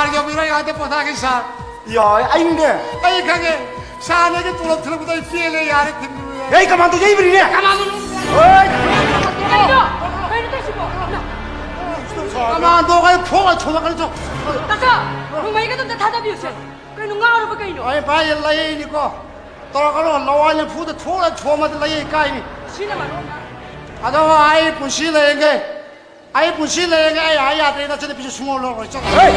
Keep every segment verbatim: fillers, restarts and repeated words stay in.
ꯁꯥꯔ ꯌꯧꯕꯤꯔꯣ, ꯑꯩ ꯑꯥꯗ ꯄꯣꯊꯥꯒꯦ, ꯁꯥꯔ꯫ ꯌꯥꯏ, ꯑꯩꯅꯦ꯫ ꯑꯩ ꯈꯪꯉꯦ꯫ ꯁꯥꯔꯅ ꯑꯩꯒꯤ ꯇꯣꯂꯣꯞ ꯊꯤꯜꯂꯛꯄꯗꯣ ꯑꯩ ꯄꯦꯜꯂꯦ, ꯌꯥꯔꯦ, ꯊꯤꯟꯕꯤꯔꯣ, ꯌꯥꯔꯦ꯫ ꯑꯩ ꯀꯃꯥꯟꯗꯣ ꯌꯩꯕꯅꯤꯅꯦ꯫ ꯀꯃꯥꯟꯗꯣ ꯌꯩꯕꯅꯤꯅꯦ꯫ ꯍꯣꯏ꯫ ꯀꯩꯅꯣ? ꯀꯩꯅꯣ ꯇꯧꯏꯁꯤꯕꯣ? ꯀꯃꯥꯟꯗꯣ ꯑꯩ ꯐꯣꯛꯑ ꯊꯣꯝꯃꯛꯀꯅꯤ, ꯆꯣ꯫ ꯇꯥꯆꯧ, ꯅꯣꯡꯃꯩꯒꯗꯣ ꯑꯝꯇ ꯊꯥꯗꯕꯤꯌꯨꯁꯦ꯫ ꯀꯩꯅꯣ, ꯉꯥꯎꯔꯕ ꯀꯩꯅꯣ? ꯑꯩ ꯚꯥꯏ ꯂꯩꯅꯤꯀꯣ꯫ ꯇꯧꯔꯛꯀꯅꯣ, ꯂꯋꯥꯏ ꯂꯦꯝꯐꯨꯗ ꯊꯣꯛꯂ ꯊꯣꯝꯃꯗꯤ ꯂꯩ ꯀꯥꯏꯅꯤ꯫ ꯁꯤꯅ ꯃꯔꯣꯟ ꯑꯃ꯫ ꯑꯗꯣ ꯑꯩ ꯄꯨꯟꯁꯤ ꯂꯩꯔꯤꯈꯩ ꯑꯩ ꯄꯨꯟꯁꯤ ꯂꯩꯔꯒ ꯑꯩ ꯍꯥꯏ ꯌꯥꯗ꯭ꯔꯦ, ꯅꯆꯟꯅꯨꯄꯤꯁꯨ ꯁꯨꯡꯂꯧ ꯂꯧꯔꯣꯏ, ꯆꯠꯂꯣ꯫ ꯍꯦ!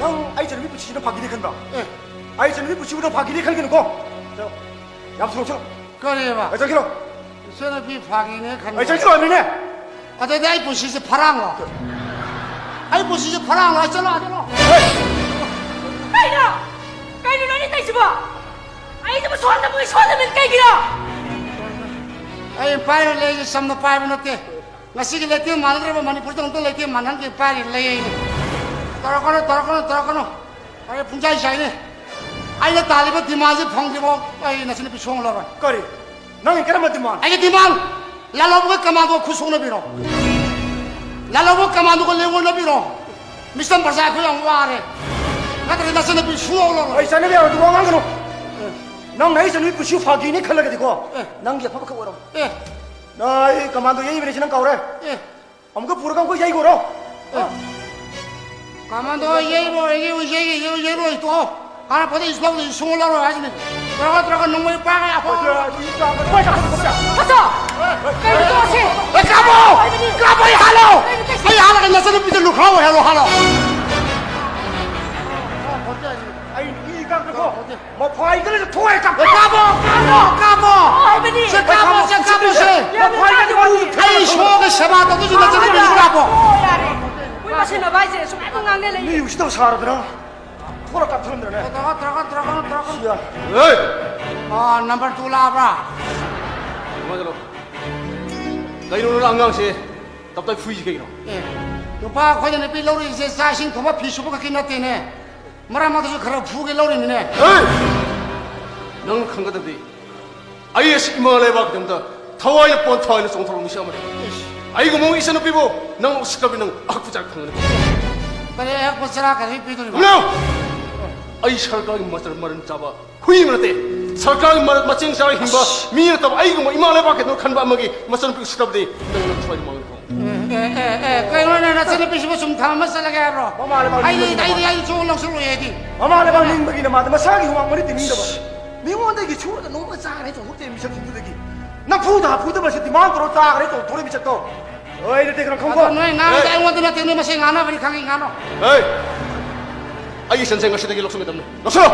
ꯅꯪ ꯑꯩ ꯏꯆꯟꯅꯨꯄꯤ ꯄꯨꯟꯁꯤꯁꯤꯅ ꯐꯥꯒꯤꯅꯤ ꯈꯟꯕ꯭ꯔꯣ? ꯑꯦ꯫ ꯑꯩ ꯏꯆꯟꯅꯨꯄꯤ ꯄꯨꯟꯁꯤꯕꯨ ꯅꯪ ꯐꯥꯒꯤꯅꯤ ꯈꯟꯒꯅꯨꯀꯣ꯫ ꯆꯠꯂꯣ꯫ ꯌꯥꯝ ꯊꯨꯅ ꯆꯠꯂꯣ꯫ ꯀꯔꯤꯕ? ꯑꯩ ꯆꯠꯈꯤꯔꯣ꯫ ꯏꯆꯟꯅꯨꯄꯤ ꯐꯥꯒꯤꯅꯦ ꯈꯟꯕ꯫ ꯑꯩ ꯆꯠꯈꯤꯔꯣ ꯍꯥꯏꯕꯅꯤꯅꯦ꯫ ꯑꯗꯨꯗꯤ ꯑꯩ ꯄꯨꯟꯁꯤꯁꯦ ꯐꯔꯥꯡꯂꯣ? ꯑꯩ ꯄꯨꯟꯁꯤꯁꯦ ꯐꯔꯥꯡꯂꯣ? ꯑꯩ ꯆꯠꯂꯣ, ꯑꯥ ꯆꯠꯂꯣ꯫ ꯍꯦ! ꯀꯩꯅꯣ? ꯀꯩꯅꯣ ꯅꯪꯅ ꯇꯧꯏꯁꯤꯕꯣ? ꯑꯩꯁꯤꯕꯨ ꯁꯣꯟꯗꯕꯨ ꯁꯣꯟꯗꯕꯅꯤ ꯀꯩꯒꯤꯅꯣ? ꯑꯩ ꯄꯥꯏꯔ ꯂꯩꯁꯦ ꯆꯝꯅ ꯄꯥꯏꯕ ꯅꯠꯇꯦ꯫ ꯉꯁꯤꯒꯤ ꯂꯩꯇꯦꯡ ꯃꯥꯟꯅꯗ꯭ꯔꯕ ꯃꯅꯤꯄꯨꯔꯗ ꯑꯃꯨꯛꯇ ꯂꯩꯇꯦꯡ ꯃꯥꯟꯅꯍꯟꯒꯦ ꯄꯥꯏꯔꯤ ꯂꯩ ꯑꯩꯅ꯫ ꯇꯧꯔꯛꯀꯅꯨ, ꯇꯧꯔꯛꯀꯅꯨ, ꯇꯧꯔꯛꯀꯅꯨ꯫ ꯑꯩ ꯄꯨꯡꯆꯥꯏ ꯆꯥꯏꯅꯦ꯫ ꯑꯩꯅ ꯇꯥꯜꯂꯤꯕ ꯗꯤꯃꯥꯟꯁꯦ ꯐꯪꯗ꯭ꯔꯤꯐꯥꯎ ꯑꯩ ꯅꯆꯟꯅꯨꯄꯤ ꯁꯣꯡꯂꯔꯣꯏ꯫ ꯀꯔꯤ? ꯅꯪꯒꯤ ꯀꯔꯝꯕ ꯗꯤꯃꯥꯟ? ꯑꯩꯒꯤ ꯗꯤꯃꯥꯟ! ꯂꯥꯜꯍꯧꯕꯒ ꯀꯃꯥꯟꯗꯣ ꯈꯨꯠ ꯁꯣꯛꯅꯕꯤꯔꯣ꯫ ꯂꯥꯜꯍꯧꯕꯒ ꯀꯃꯥꯟꯗꯣꯒ ꯂꯦꯡꯑꯣꯟꯅꯕꯤꯔꯣ꯫ ꯃꯤꯁꯇꯔ ꯕ꯭ꯔꯖꯥ, ꯑꯩꯈꯣꯏ ꯌꯥꯝ ꯋꯥꯔꯦ꯫ ꯅꯠꯇ꯭ꯔꯗꯤ ꯅꯆꯟꯅꯨꯄꯤ ꯁꯨꯡꯂꯧ ꯂꯧꯔꯣꯏ꯫ ꯑꯩ ꯆꯠꯅꯕ ꯌꯥꯔꯣꯏ, ꯑꯗꯨ ꯋꯥ ꯉꯥꯡꯒꯅꯨ꯫ ꯑꯦ꯫ ꯅꯪꯅ ꯑꯩ ꯏꯆꯟꯅꯨꯄꯤ ꯄꯨꯟꯁꯤ ꯐꯥꯒꯤꯅꯤ ꯈꯜꯂꯒꯗꯤꯀꯣ, ꯑꯦ꯫ ꯅꯪꯒꯤ ꯑꯐꯕ ꯈꯛ ꯑꯣꯏꯔꯝꯃꯣ꯫ ꯑꯦ꯫ ꯅꯪ ꯑꯩ ꯀꯃꯥꯟꯗꯣ ꯌꯩꯕꯅꯤ ꯁꯤ ꯅꯪ ꯀꯥꯎꯔꯦ? ꯑꯦ꯫ ꯑꯃꯨꯛꯀ ꯄꯨꯔꯒ ꯑꯃꯨꯛꯀ ꯌꯩꯈꯣꯔꯣ꯫ ꯑꯦ꯫ ꯀꯃꯥꯟꯗꯣ ꯌꯩꯔꯣꯏ, ꯌꯩꯔꯣꯏ, ꯌꯩꯔꯣꯏ, ꯌꯩꯔꯣꯏ, ꯇꯣꯛꯑꯣ꯫ ꯀꯥꯟꯅꯄꯣꯠꯇꯦ, ꯏꯁ ꯂꯧꯗꯦ, ꯁꯨꯡꯂꯧ ꯂꯧꯔꯣꯏ ꯍꯥꯏꯁꯤꯅꯤ꯫ ꯇꯧꯔꯒ, ꯇꯧꯔꯒ ꯅꯣꯡꯃꯩ ꯄꯥꯏꯔꯒ ꯑꯐꯥꯎ ꯇꯥꯆꯧ! ꯀꯩꯅꯣ ꯇꯧꯔꯁꯦ? ꯑꯦ, ꯀꯥꯞꯄꯣ! ꯀꯥꯞꯄꯣ, ꯑꯩ ꯍꯥꯠꯂꯣ! ꯑꯩ ꯍꯥꯠꯂꯒ ꯅꯆꯟꯅꯨꯄꯤꯗꯣ ꯂꯨꯈ꯭ꯔꯥꯎ ꯑꯣꯏꯍꯜꯂꯣ, ꯍꯥꯠꯂꯣ! ꯑꯩ ꯏ ꯀꯥꯞꯈ꯭ꯔꯦꯀꯣ꯫ ꯃꯐꯥꯏꯒ ꯂꯩꯅ ꯊꯣꯛꯑꯦ, ꯀꯥꯞꯄꯣ! ꯑꯦ, ꯀꯥꯞꯄꯣ! ꯀꯥꯞꯄꯣ! ꯀꯥꯞꯄꯣ! ꯍꯥꯏꯕꯅꯤ! ꯁꯦ, ꯀꯥꯞꯄꯣ! ꯁꯦ, ꯀꯥꯞꯄꯣ! ꯁꯦ! ꯌꯥꯝꯅ ꯃꯐꯥꯏꯒ ꯀꯥꯞꯄꯣ! ꯂꯩꯅ ꯑꯩ ꯏꯁꯣꯔꯒ ꯁꯦꯕꯥ ꯇꯧꯗꯣꯏꯁꯤ ꯅꯆꯟꯅꯨꯄꯤꯗꯨ ꯀꯥꯞꯄꯣ! ꯑꯣ, ꯌꯥꯔꯦ꯫ ꯃꯣꯏ ꯃꯁꯦꯟꯅꯕ ꯍꯥꯏꯁꯦ ꯁꯨꯃꯥꯏꯅ ꯉꯥꯡꯅ ꯂꯩꯌꯦ꯫ ꯃꯤ ꯎꯁꯤꯠꯇꯕ ꯁꯥꯔꯗꯅ꯫ ꯊꯣꯛꯂ ꯀꯥꯞꯊꯔꯝꯗ꯭ꯔꯅꯦ? ꯇ꯭ꯔꯒ, ꯇ꯭ꯔꯒ, ꯇ꯭ꯔꯒ, ꯇ꯭ꯔꯒ꯫ ꯁꯤ ꯌꯥ-, ꯑꯦ! ꯑꯥ, ꯅꯝꯕꯔ ꯇꯨ ꯂꯥꯛꯑꯕ꯭ꯔꯥ? ꯀꯃꯥꯏꯅ ꯇꯧꯔꯣ? ꯀꯩꯅꯣ ꯅꯪ ꯑꯉꯥꯡꯁꯦ ꯇꯞꯇꯥꯏ ꯐꯨꯏꯁꯤ ꯀꯩꯒꯤꯅꯣ? ꯑꯦ, ꯅꯨꯄꯥ ꯑꯩꯈꯣꯏꯅ ꯅꯨꯄꯤ ꯂꯧꯔꯤꯁꯦ ꯆꯥꯛ ꯏꯁꯤꯡ ꯊꯣꯡꯕ, ꯐꯤ ꯁꯨꯕ ꯈꯛꯀꯤ ꯅꯠꯇꯦꯅꯦ꯫ ꯃꯔꯛ ꯃꯔꯛꯇꯁꯨ ꯈꯔ ꯐꯨꯒꯦ ꯂꯧꯔꯤꯅꯤꯅꯦ꯫ ꯑꯦ! ꯅꯪ ꯈꯪꯒꯗꯕꯗꯤ ꯑꯩ ꯑꯁꯤ ꯏꯃꯥ ꯂꯩꯕꯥꯛꯀꯤꯗꯃꯛꯇ ꯊꯋꯥꯏꯅ ꯄꯣꯟ ꯊꯋꯥꯏꯅ ꯆꯣꯡꯊꯣꯔꯛꯄ ꯃꯤꯁꯛ ꯑꯃꯅꯤ꯫ ꯏꯁ꯫ ꯑꯩꯒꯨꯝꯕ ꯏꯆꯟꯅꯨꯄꯤꯕꯨ ꯅꯪ ꯎꯁꯤꯠꯇꯕꯤ ꯅꯪ ꯑꯍꯛꯄ ꯆꯥꯛ ꯊꯪꯒꯅꯤ꯫ ꯀꯔꯤ ꯑꯍꯛꯄ ꯆꯔꯥ ꯀꯔꯤ ꯄꯤꯗꯣꯔꯤꯕ? ꯊꯝꯂꯣ! ꯑꯩ ꯁꯔꯀꯥꯔꯒꯤ ꯃꯆꯜ ꯃꯔꯟ ꯆꯥꯕ ꯍꯨꯏ ꯑꯃ ꯅꯠꯇꯦ꯫ ꯁꯔꯀꯥꯔꯒꯤ ꯃꯔ-, ꯃꯆꯦꯡ ꯆꯥꯔ ꯍꯤꯡꯕ ꯃꯤ ꯅꯠꯇꯕ ꯑꯩꯒꯨꯝꯕ ꯏꯃꯥ ꯂꯩꯕꯥꯛꯀꯤ ꯑꯗꯨ ꯈꯟꯕ ꯑꯃꯒꯤ ꯃꯆꯟꯅꯨꯄꯤ ꯎꯁꯤꯠꯇꯕꯗꯤ ꯅꯪ ꯅꯪ ꯁ꯭ꯋꯥꯏꯗ ꯃꯥꯡꯍꯟꯈ꯭ꯔꯣ꯫ ꯑꯦ, ꯑꯦ, ꯑꯦ, ꯑꯦ, ꯀꯩꯅꯣꯅꯦ, ꯅꯆꯟꯅꯨꯄꯤꯁꯤꯕꯨ ꯁꯨꯝ ꯊꯝꯃ ꯆꯠꯂꯒꯦ ꯍꯥꯏꯕ꯭ꯔꯣ? ꯃꯃꯥ ꯂꯩꯕꯥꯛ ꯑꯩꯗꯤ, ꯅꯤꯡꯕꯒꯤ ꯑꯩꯗꯤ, ꯃꯃꯥ ꯑꯩꯗꯤ ꯁꯨꯝ ꯂꯧꯁꯤꯜꯂꯣꯏꯌꯦ ꯑꯩꯗꯤ꯫ ꯃꯃꯥ ꯂꯩꯕꯥꯛ ꯅꯤꯡꯕꯒꯤꯅ ꯃꯥꯗꯤ ꯃꯁꯥꯒꯤ ꯍꯨꯃꯥꯡ ꯃꯔꯤ ꯇꯤꯡꯅꯤꯡꯗꯕ꯫ ꯃꯤꯉꯣꯟꯗꯒꯤ ꯁꯨꯔꯒ ꯅꯣꯡꯃ ꯆꯥꯈ꯭ꯔꯦ ꯇꯧꯊꯣꯛꯇꯦ ꯃꯤꯁꯛꯁꯤꯡꯗꯨꯗꯒꯤ꯫ ꯅꯝꯐꯨꯗ ꯍꯥꯐꯨꯗꯕꯁꯦ demand ꯇꯧꯔ ꯆꯥꯈ꯭ꯔꯦ ꯇꯧꯊꯣꯔꯛꯏ ꯃꯤꯁꯛꯇꯣ꯫ ꯍꯣꯏ, ꯅꯠꯇꯦ, ꯀꯩꯅꯣ ꯈꯪꯕ꯭ꯔꯣ? ꯑꯗꯣ ꯅꯣꯏ ꯉꯥꯡꯉꯤꯗꯣ ꯑꯦ! ꯑꯩꯉꯣꯟꯗ ꯅꯠꯇꯦ, ꯅꯣꯏ ꯃꯁꯦꯟ ꯉꯥꯡꯅꯕꯅꯤ ꯈꯪꯉꯤ, ꯉꯥꯡꯅꯣ꯫ ꯑꯦ! ꯑꯩꯒꯤ ꯁꯟꯁꯦ ꯉꯁꯤꯗꯒꯤ ꯂꯧꯁꯤꯟꯒꯗꯕꯅꯤ꯫ ꯂꯧꯁꯤꯜꯂꯣ!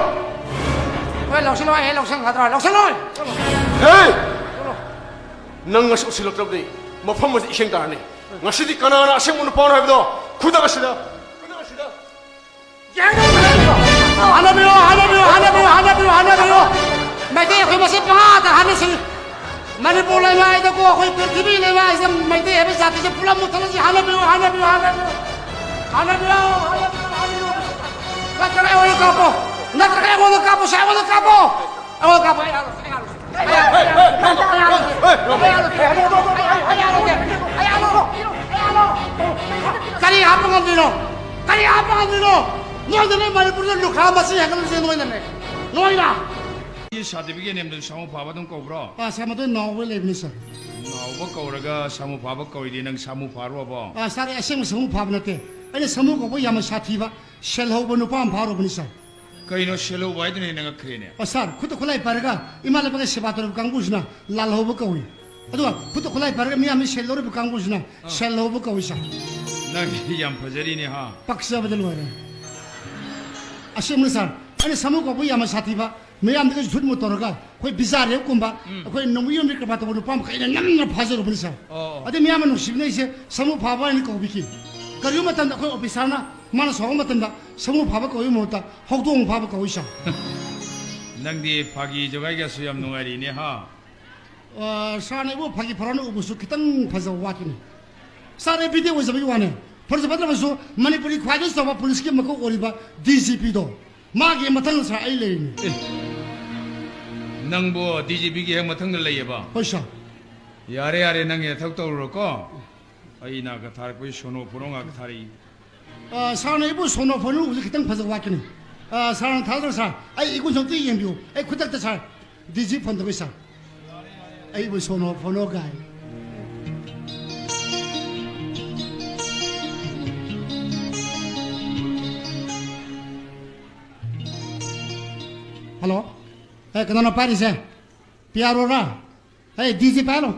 ꯍꯣꯏ, ꯂꯧꯁꯤꯜꯂꯣ, ꯑꯩ ꯂꯧꯁꯤꯟꯒꯗ꯭ꯔꯥ? ꯂꯧꯁꯤꯜꯂꯣꯏ! ꯑꯦ! ꯅꯪ ꯉꯁꯤ ꯎꯁꯤꯜꯂꯛꯇ꯭ꯔꯕꯗꯤ ꯃꯐꯝ ꯑꯁꯤ ꯏꯁꯤꯡ ꯇꯥꯔꯅꯤ꯫ ꯉꯁꯤꯗꯤ ꯀꯅꯥꯅ ꯑꯁꯦꯡꯕ ꯅꯨꯄꯥꯅꯣ ꯍꯥꯏꯕꯗꯣ ꯈꯨꯗꯛ ꯑꯁꯤꯗ, ꯈꯨꯗꯛ ꯑꯁꯤꯗ ꯍꯥꯟꯅꯕꯤꯌꯨ, ꯍꯥꯟꯅꯕꯤꯌꯨ, ꯍꯥꯟꯅꯕꯤꯌꯨ, ꯍꯥꯟꯅꯕꯤꯌꯨ, ꯍꯥꯟꯅꯕꯤꯌꯨ꯫ ꯃꯩꯇꯩ ꯑꯩꯈꯣꯏ ꯃꯁꯦꯟ ꯄꯪꯍꯥꯠꯇ ꯍꯥꯠꯅꯁꯤ꯫ ꯃꯅꯤꯄꯨꯔ ꯂꯩꯃꯥꯏꯗꯀꯣ, ꯑꯩꯈꯣꯏ ꯄ꯭ꯔꯤꯊꯤꯕꯤ ꯂꯩꯃꯥꯏꯁꯤꯗ ꯃꯩꯇꯩ ꯍꯥꯏꯕ ꯖꯥꯇꯤꯁꯦ ꯄꯨꯂꯞ ꯃꯨꯊꯠꯂꯁꯤ꯫ ꯍꯥꯠꯅꯕꯤꯌꯨ, ꯍꯥꯠꯅꯕꯤꯌꯨ, ꯍꯥꯠꯅꯕꯤꯌꯨ꯫ ꯍꯥꯠꯅꯕꯤꯌꯨ, ꯍꯥꯠꯅꯕꯤꯌꯨ, ꯍꯥꯠꯅꯕꯤꯌꯨ꯫ ꯅꯠꯇ꯭ꯔꯒ ꯑꯩꯉꯣꯟꯗ ꯀꯥꯞꯄꯣ, ꯅꯠꯇ꯭ꯔꯒ ꯑꯩꯉꯣꯟꯗ ꯀꯥꯞꯄꯣ, ꯁꯦ, ꯑꯩꯉꯣꯟꯗ ꯀꯥꯞꯄꯣ꯫ ꯑꯩꯉꯣꯟꯗ ꯀꯥꯞꯄꯣ, ꯑꯩ ꯍꯥꯠꯂꯣꯏ, ꯑꯩ ꯍꯥꯠꯂꯣꯏ꯫ ꯀꯔꯤ ꯍꯥꯞꯄ ꯉꯝꯗꯣꯏꯅꯣ? ꯀꯔꯤ ꯍꯥꯞꯄ ꯉꯝꯗꯣꯏꯅꯣ? ꯅꯣꯏꯗꯅꯦ ꯃꯅꯤꯄꯨꯔꯗ ꯂꯨꯈ꯭ꯔꯥ ꯃꯁꯤꯡ ꯍꯦꯟꯒꯠꯂꯤꯁꯦ ꯅꯣꯏꯅꯅꯦ꯫ ꯅꯣꯏꯅ꯫ Certificate ꯅꯦꯝꯗ ꯁꯥꯃꯨ ꯐꯥꯕ ꯑꯗꯨꯝ ꯀꯧꯕ꯭ꯔꯣ? ꯑꯥ, ꯁꯥꯔ, ꯃꯗꯨ ꯅꯥꯎꯕ ꯂꯩꯕꯅꯤ, ꯁꯥꯔ꯫ ꯅꯥꯎꯕ ꯀꯧꯔꯒ ꯁꯥꯃꯨ ꯐꯥꯕ ꯀꯧꯏꯗꯤ ꯅꯪ ꯁꯥꯃꯨ ꯐꯥꯔꯨꯔꯕꯣ? ꯑꯥ, ꯁꯥꯔ, ꯑꯩ ꯑꯁꯦꯡꯕ ꯁꯥꯃꯨ ꯐꯥꯕ ꯅꯠꯇꯦ꯫ ꯑꯩꯅ ꯁꯥꯃꯨ ꯀꯧꯕ ꯌꯥꯝꯅ ꯁꯥꯊꯤꯕ ꯁꯦꯜ ꯍꯧꯕ ꯅꯨꯄꯥ ꯑꯃ ꯐꯥꯔꯨꯕꯅꯤ, ꯁꯥꯔ꯫ ꯀꯩꯅꯣ ꯁꯦꯜ ꯍꯧꯕ ꯍꯥꯏꯗꯨꯅ ꯍꯦꯟꯅ ꯉꯛꯈ꯭ꯔꯦꯅꯦ? ꯑ, ꯁꯥꯔ, ꯈꯨꯠꯇ ꯈꯨꯠꯂꯥꯏ ꯄꯥꯏꯔꯒ ꯏꯃꯥ ꯂꯩꯕꯥꯛꯀꯤ ꯁꯦꯕꯥ ꯇꯧꯔꯤꯕ ꯀꯥꯡꯕꯨꯁꯤꯅ ꯂꯥꯜꯍꯧꯕ ꯀꯧꯏ꯫ ꯑꯗꯨꯒ ꯈꯨꯠꯇ ꯈꯨꯠꯂꯥꯏ ꯄꯥꯏꯔꯒ ꯃꯤꯌꯥꯝꯒꯤ ꯁꯦꯜ ꯂꯧꯔꯤꯕ ꯀꯥꯡꯕꯨꯁꯤꯅ ꯑꯥ꯫ ꯁꯦꯜ ꯂꯧꯍꯧꯕ ꯀꯧꯏ, ꯁꯥꯔ꯫ ꯅꯪꯗꯤ ꯌꯥꯝ ꯐꯖꯔꯤꯅꯦ, ꯍꯥ? ꯄꯛꯆꯕꯗ ꯂꯣꯏꯔꯦ꯫ ꯑꯁꯦꯡꯕꯅꯤ, ꯁꯥꯔ꯫ ꯑꯩꯅ ꯁꯥꯃꯨ ꯀꯧꯕ ꯌꯥꯝꯅ ꯁꯥꯊꯤꯕ, ꯃꯌꯥꯝꯗꯒꯤ ꯖꯨꯠ ꯃꯨꯠ ꯇꯧꯔꯒ ꯑꯩꯈꯣꯏ ꯕꯤꯖꯥ ꯔꯦꯞꯀꯨꯝꯕ, ꯎꯝ꯫ ꯑꯩꯈꯣꯏ ꯅꯣꯡꯃꯩ ꯌꯣꯟꯕꯤ ꯀꯔꯕꯥꯔ ꯇꯧꯕ ꯅꯨꯄꯥ ꯃꯈꯩꯅ ꯅꯝꯅ ꯐꯥꯖꯔꯨꯕꯅꯤ, ꯁꯥꯔ꯫ ꯑꯣ꯫ ꯑꯗꯩ ꯃꯌꯥꯝꯅ ꯅꯨꯡꯁꯤꯕꯤꯅ ꯑꯩꯁꯦ ꯁꯥꯃꯨ ꯐꯥꯕ ꯍꯥꯏꯅ ꯀꯧꯕꯤꯈꯤ꯫ ꯀꯔꯤꯒꯨꯝꯕ ꯃꯇꯝꯗ ꯑꯩꯈꯣꯏ ꯑꯣꯐꯤꯁꯥꯔꯅ ꯃꯥꯅ ꯁꯥꯎꯕ ꯃꯇꯝꯗ ꯁꯥꯃꯨ ꯐꯥꯕ ꯀꯧꯕꯒꯤ ꯃꯍꯨꯠꯇ ꯍꯧꯗꯣꯡ ꯐꯥꯕ ꯀꯧꯏ, ꯁꯥꯔ꯫ ꯅꯪꯗꯤ ꯐꯥꯒꯤ ꯖꯣꯒꯥꯏꯒꯁꯨ ꯌꯥꯝ ꯅꯨꯡꯉꯥꯏꯔꯤꯅꯦ, ꯍꯥ? ꯑ, ꯁꯥꯔꯅ ꯑꯩꯕꯨ ꯐꯥꯒꯤ ꯐꯔꯥꯎꯅ ꯎꯕꯁꯨ ꯈꯤꯇꯪ ꯐꯖꯕ ꯋꯥꯠꯈꯤꯅꯤ꯫ ꯁꯥꯔ, ꯑꯩ ꯕꯤꯗꯦ ꯑꯣꯏꯖꯕꯒꯤ ꯋꯥꯅꯦ꯫ ꯐꯖ ꯐꯠꯇ꯭ꯔꯕꯁꯨ ꯃꯅꯤꯄꯨꯔꯒꯤ ꯈ꯭ꯋꯥꯏꯗꯒꯤ ꯆꯥꯎꯕ ꯄꯨꯂꯤꯁꯀꯤ ꯃꯀꯣꯛ ꯑꯣꯏꯔꯤꯕ ꯗꯤ ꯖꯤ ꯄꯤꯗꯣ, ꯃꯥꯒꯤ ꯃꯊꯪ ꯁꯥꯔ ꯑꯩ ꯂꯩꯔꯤꯅꯤ꯫ ꯑꯦ, ꯅꯪꯕꯨ ꯗꯤ ꯖꯤ ꯄꯤꯒꯤ ꯍꯦꯛ ꯃꯊꯪꯗ ꯂꯩꯌꯦꯕ? ꯍꯣꯏ, ꯁꯥꯔ꯫ ꯌꯥꯔꯦ, ꯌꯥꯔꯦ, ꯅꯪꯒꯤ ꯅꯊꯧ ꯇꯧꯔꯨꯔꯣꯀꯣ꯫ ꯑꯩ ꯅꯥꯒ ꯊꯥꯔꯛꯄꯒꯤ ꯁꯣꯅꯣ ꯐꯣꯅꯣ ꯉꯥꯛ ꯊꯥꯔꯛꯏ꯫ ꯑ, ꯁꯥꯔꯅ ꯑꯩꯕꯨ ꯁꯣꯅꯣ ꯐꯣꯅꯣ ꯎꯕꯁꯦ ꯈꯤꯇꯪ ꯐꯖꯕ ꯋꯥꯠꯀꯅꯤ꯫ ꯑ, ꯁꯥꯔꯅ ꯊꯥꯖꯗ꯭ꯔ ꯁꯥꯔ, ꯑꯩ ꯏꯒꯨꯟꯁꯦ ꯑꯝꯇ ꯌꯦꯡꯕꯤꯌꯨ꯫ ꯑꯩ ꯈꯨꯗꯛꯇ ꯁꯥꯔ, ꯗꯤꯖꯤ ꯐꯣꯟ ꯇꯧꯔꯛꯏ ꯁꯥꯔ꯫ ꯑꯩꯕꯨ ꯁꯣꯅꯣ ꯐꯣꯅꯣ ꯀꯥꯏ꯫ ꯍꯜꯂꯣ꯫ ꯑꯦ, ꯀꯅꯥꯅꯣ ꯄꯥꯏꯔꯤꯁꯦ? P R ꯑꯣꯔꯥ? ꯑꯦ, ꯗꯤꯖꯤ ꯄꯥꯏꯍꯜꯂꯣ꯫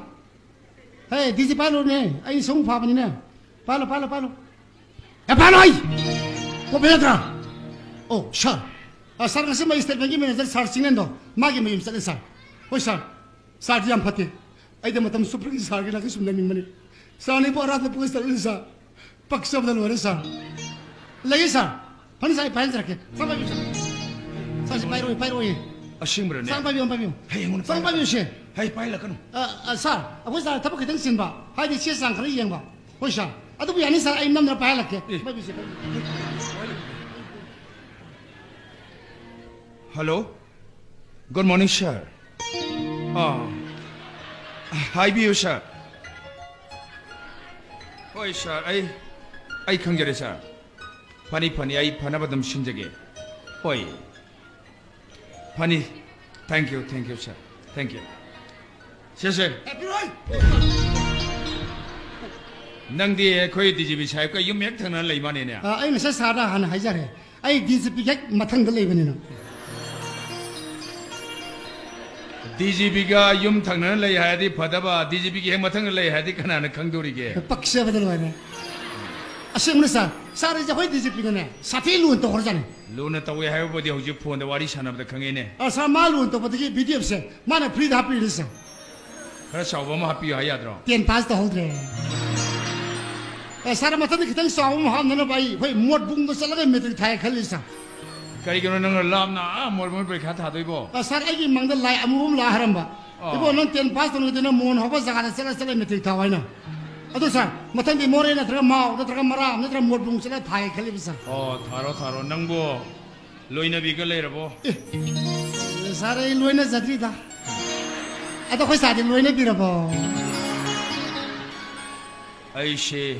ꯑꯦ, ꯗꯤꯖꯤ ꯄꯥꯏꯍꯜꯂꯣꯅꯦ꯫ ꯑꯩ ꯁꯃꯨ ꯐꯥꯕꯅꯤꯅꯦ꯫ ꯄꯥꯏꯍꯜꯂꯣ, ꯄꯥꯏꯍꯜꯂꯣ, ꯄꯥꯏꯍꯜꯂꯣ꯫ ꯑꯦ, ꯄꯥꯏꯍꯜꯂꯣ ꯑꯩ! ꯀꯣꯄꯤ ꯅꯠꯇ꯭ꯔꯥ? ꯑꯣ, ꯁꯥꯔ꯫ ꯑ, ꯁꯥꯔ, ꯉꯁꯤ ꯃꯦꯖꯤꯁꯇ꯭ꯔꯦꯠ ꯕꯦꯡꯒꯤ ꯃꯦꯅꯦꯖꯔ ꯁꯥꯔ ꯆꯤꯡꯂꯦꯟꯗꯣ, ꯃꯥꯒꯤ ꯃꯌꯨꯝ ꯆꯠꯂꯦ, ꯁꯥꯔ꯫ ꯍꯣꯏ, ꯁꯥꯔ꯫ ꯁꯥꯔꯗꯤ ꯌꯥꯝ ꯐꯠꯇꯦ꯫ ꯑꯩꯗꯤ ꯃꯇꯝ ꯆꯨꯞꯄꯒꯤ ꯁꯥꯔꯒꯤ ꯅꯥꯛꯇ ꯁꯨꯝ ꯂꯩꯅꯤꯡꯕꯅꯤ꯫ ꯁꯥꯔꯅ ꯑꯩꯕꯨ ꯑꯔꯥꯞꯄ ꯄꯨꯔ ꯆꯠꯂꯅꯤ, ꯁꯥꯔ꯫ ꯄꯛꯆꯕꯅ ꯂꯣꯏꯔꯦ, ꯁꯥꯔ꯫ ꯂꯩꯌꯦ, ꯁꯥꯔ꯫ ꯐꯅꯤ, ꯁꯥꯔ, ꯑꯩ ꯄꯥꯏꯍꯟꯖꯔꯛꯀꯦ꯫ ꯁꯥꯔ, ꯄꯥꯏꯕꯤꯌꯨ, ꯁꯥꯔ꯫ ꯁꯥꯔꯁꯤ ꯄꯥꯏꯔꯛꯑꯣꯏ, ꯄꯥꯏꯔꯛꯑꯣꯏ꯫ ꯑꯁꯦꯡꯕꯔꯅꯦ? ꯁꯥꯔ, ꯄꯥꯏꯕꯤꯌꯨ, ꯄꯥꯏꯕꯤꯌꯨ꯫ ꯍꯩ, ꯑꯩꯉꯣꯟꯗ ꯁꯥꯔ, ꯄꯥꯏꯔꯛꯀꯅꯨ꯫ ꯄꯥꯏꯕꯤꯌꯨꯁꯦ꯫ ꯍꯩ, ꯄꯥꯏꯍꯜꯂꯛꯀꯅꯨ꯫ ꯑ, ꯑ, ꯁꯥꯔ, ꯑꯩꯈꯣꯏ ꯁꯥꯔ ꯊꯕꯛ ꯈꯤꯇꯪ ꯆꯤꯟꯕ꯫ ꯍꯥꯏꯗꯤ ꯆꯦ ꯆꯥꯡ ꯈꯔ ꯌꯦꯡꯕ꯫ ꯍꯣꯏ, ꯁꯥꯔ꯫ ꯑꯗꯨꯕꯨ ꯌꯥꯅꯤ, ꯁꯥꯔ, ꯑꯩ ꯅꯝꯗꯅ ꯄꯥꯏꯍꯜꯂꯛꯀꯦ꯫ ꯑꯦ꯫ ꯄꯥꯏꯕꯤꯌꯨꯁꯦ, ꯄꯥꯏꯕꯤꯌꯨ꯫ ꯍꯜꯂꯣ꯫ ꯒꯨꯗ ꯃꯣꯔꯅꯤꯡ, ꯁꯥꯔ꯫ ꯑꯥ, ꯍꯥꯏꯕꯤꯌꯨ, ꯁꯥꯔ꯫ ꯍꯣꯏ, ꯁꯥꯔ, ꯑꯩ, ꯑꯩ ꯈꯪꯖꯔꯦ, ꯁꯥꯔ꯫ ꯐꯅꯤ, ꯐꯅꯤ, ꯑꯩ ꯐꯅꯕ ꯑꯗꯨꯝ ꯁꯤꯟꯖꯒꯦ꯫ ꯍꯣꯏ꯫ ꯐꯅꯤ꯫ Thank you, thank you, sir. Thank you. ꯁꯦ, ꯁꯦ꯫ ꯑꯦ, ꯄꯤꯔꯣꯏ! ꯅꯪꯗꯤ ꯑꯩꯈꯣꯏ ꯗꯤ ꯖꯤ ꯄꯤ ꯁꯥꯍꯦꯕꯀ ꯌꯨꯝ ꯍꯦꯛ ꯊꯪꯅꯅ ꯂꯩ ꯃꯥꯅꯦꯅꯦ? ꯑ, ꯑꯩ ꯉꯁꯥꯏ ꯁꯥꯔꯗ ꯍꯥꯟꯅ ꯍꯥꯏꯖꯔꯦ꯫ ꯑꯩ ꯗꯤ ꯖꯤ ꯄꯤꯒꯤ ꯍꯦꯛ ꯃꯊꯪꯗ ꯂꯩꯕꯅꯤꯅ꯫ ꯗꯤ ꯖꯤ ꯄꯤꯒ ꯌꯨꯝ ꯊꯪꯅꯅ ꯂꯩ ꯍꯥꯏꯔꯗꯤ ꯐꯗꯕ, ꯗꯤ ꯖꯤ ꯄꯤꯒꯤ ꯍꯦꯛ ꯃꯊꯪꯗ ꯂꯩ ꯍꯥꯏꯔꯗꯤ ꯀꯅꯥꯅ ꯈꯪꯗꯧꯔꯤꯒꯦ? ꯄꯛꯆꯕꯗ ꯂꯣꯏꯔꯦ꯫ ꯑꯁꯦꯡꯕꯅꯤ ꯁꯥꯔ, ꯁꯥꯔ, ꯑꯩꯁꯦ ꯑꯩꯈꯣꯏ ꯗꯤ ꯖꯤ ꯄꯤꯒꯅꯦ ꯁꯥꯊꯤ ꯂꯨꯅ ꯇꯧꯈ꯭ꯔꯖꯥꯠꯅꯤ꯫ ꯂꯨꯅ ꯇꯧꯋꯦ ꯍꯥꯏꯕꯕꯨꯗꯤ ꯍꯧꯖꯤꯛ ꯐꯣꯟꯗ ꯋꯥꯔꯤ ꯁꯥꯟꯅꯕꯗ ꯈꯪꯉꯤꯅꯦ꯫ ꯑ, ꯁꯥꯔ, ꯃꯥ ꯂꯨꯅ ꯇꯧꯕꯗꯒꯤ ꯚꯤ ꯗꯤ ꯑꯦꯐꯁꯦ ꯃꯥꯅ ꯐ꯭ꯔꯤꯗ ꯍꯥꯞꯄꯤꯔꯤꯅꯤ ꯁꯥꯔ꯫ ꯈꯔ ꯆꯥꯎꯕ ꯑꯃ ꯍꯥꯞꯄꯤꯌꯨ ꯍꯥꯏ ꯌꯥꯗ꯭ꯔꯣ? ꯇꯦꯟ ꯄꯥꯁ ꯇꯧꯍꯧꯗ꯭ꯔꯦ꯫ ꯑ, ꯁꯥꯔ, ꯃꯊꯪꯗ ꯈꯤꯇꯪ ꯆꯥꯎꯕ ꯑꯃ ꯍꯥꯞꯅꯅꯕ ꯑꯩ ꯑꯩꯈꯣꯏ ꯃꯣꯠꯕꯨꯡꯗ ꯆꯠꯂꯒ ꯃꯦꯇ꯭ꯔꯤꯛ ꯊꯥꯏ ꯈꯜꯂꯤ ꯁꯥꯔ꯫ ꯀꯔꯤꯒꯤꯅꯣ ꯅꯪꯅ ꯂꯥꯞꯅ ꯑꯥ ꯃꯣꯠꯕꯨꯡ ꯄꯔꯤꯈꯥ ꯊꯥꯗꯣꯏꯕꯣ? ꯑ, ꯁꯥꯔ, ꯑꯩꯒꯤ ꯃꯪꯗ ꯂꯥꯏ ꯑꯃꯨꯕ ꯑꯃ ꯂꯥꯛꯑ ꯍꯥꯏꯔꯝꯕ꯫ ꯑꯥ꯫ "ꯏꯕꯣ, ꯅꯪ ꯇꯦꯟ ꯄꯥꯁ ꯇꯧꯅꯤꯡꯉꯗꯤ ꯅꯪ ꯃꯣꯍꯣꯟ ꯍꯧꯕ ꯖꯒꯥꯗ ꯆꯠꯂ ꯆꯠꯂ ꯃꯦꯇ꯭ꯔꯤꯛ ꯊꯥꯎ" ꯍꯥꯏꯅ꯫ ꯑꯗꯨ ꯁꯥꯔ, ꯃꯊꯪꯗꯤ ꯃꯣꯔꯦ ꯅꯠꯇ꯭ꯔꯒ ꯃꯥꯎ ꯅꯠꯇ꯭ꯔꯒ ꯃꯔꯥꯝ ꯅꯠꯇ꯭ꯔꯒ ꯃꯣꯠꯕꯨꯡ ꯆꯠꯂ ꯊꯥꯒꯦ ꯈꯜꯂꯤꯕ ꯁꯥꯔ꯫ ꯑꯣ, ꯊꯥꯔꯣ, ꯊꯥꯔꯣ꯫ ꯅꯪꯕꯨ ꯂꯣꯏꯅꯕꯤꯒ ꯂꯩꯔꯕꯣ? ꯑꯦ, ꯁꯥꯔ, ꯑꯩ ꯂꯣꯏꯅꯖꯗ꯭ꯔꯤꯗ꯫ ꯑꯗꯣ ꯑꯩꯈꯣꯏ ꯁꯥꯔꯗꯤ ꯂꯣꯏꯅꯕꯤꯔꯕꯣ? ꯑꯩꯁꯦ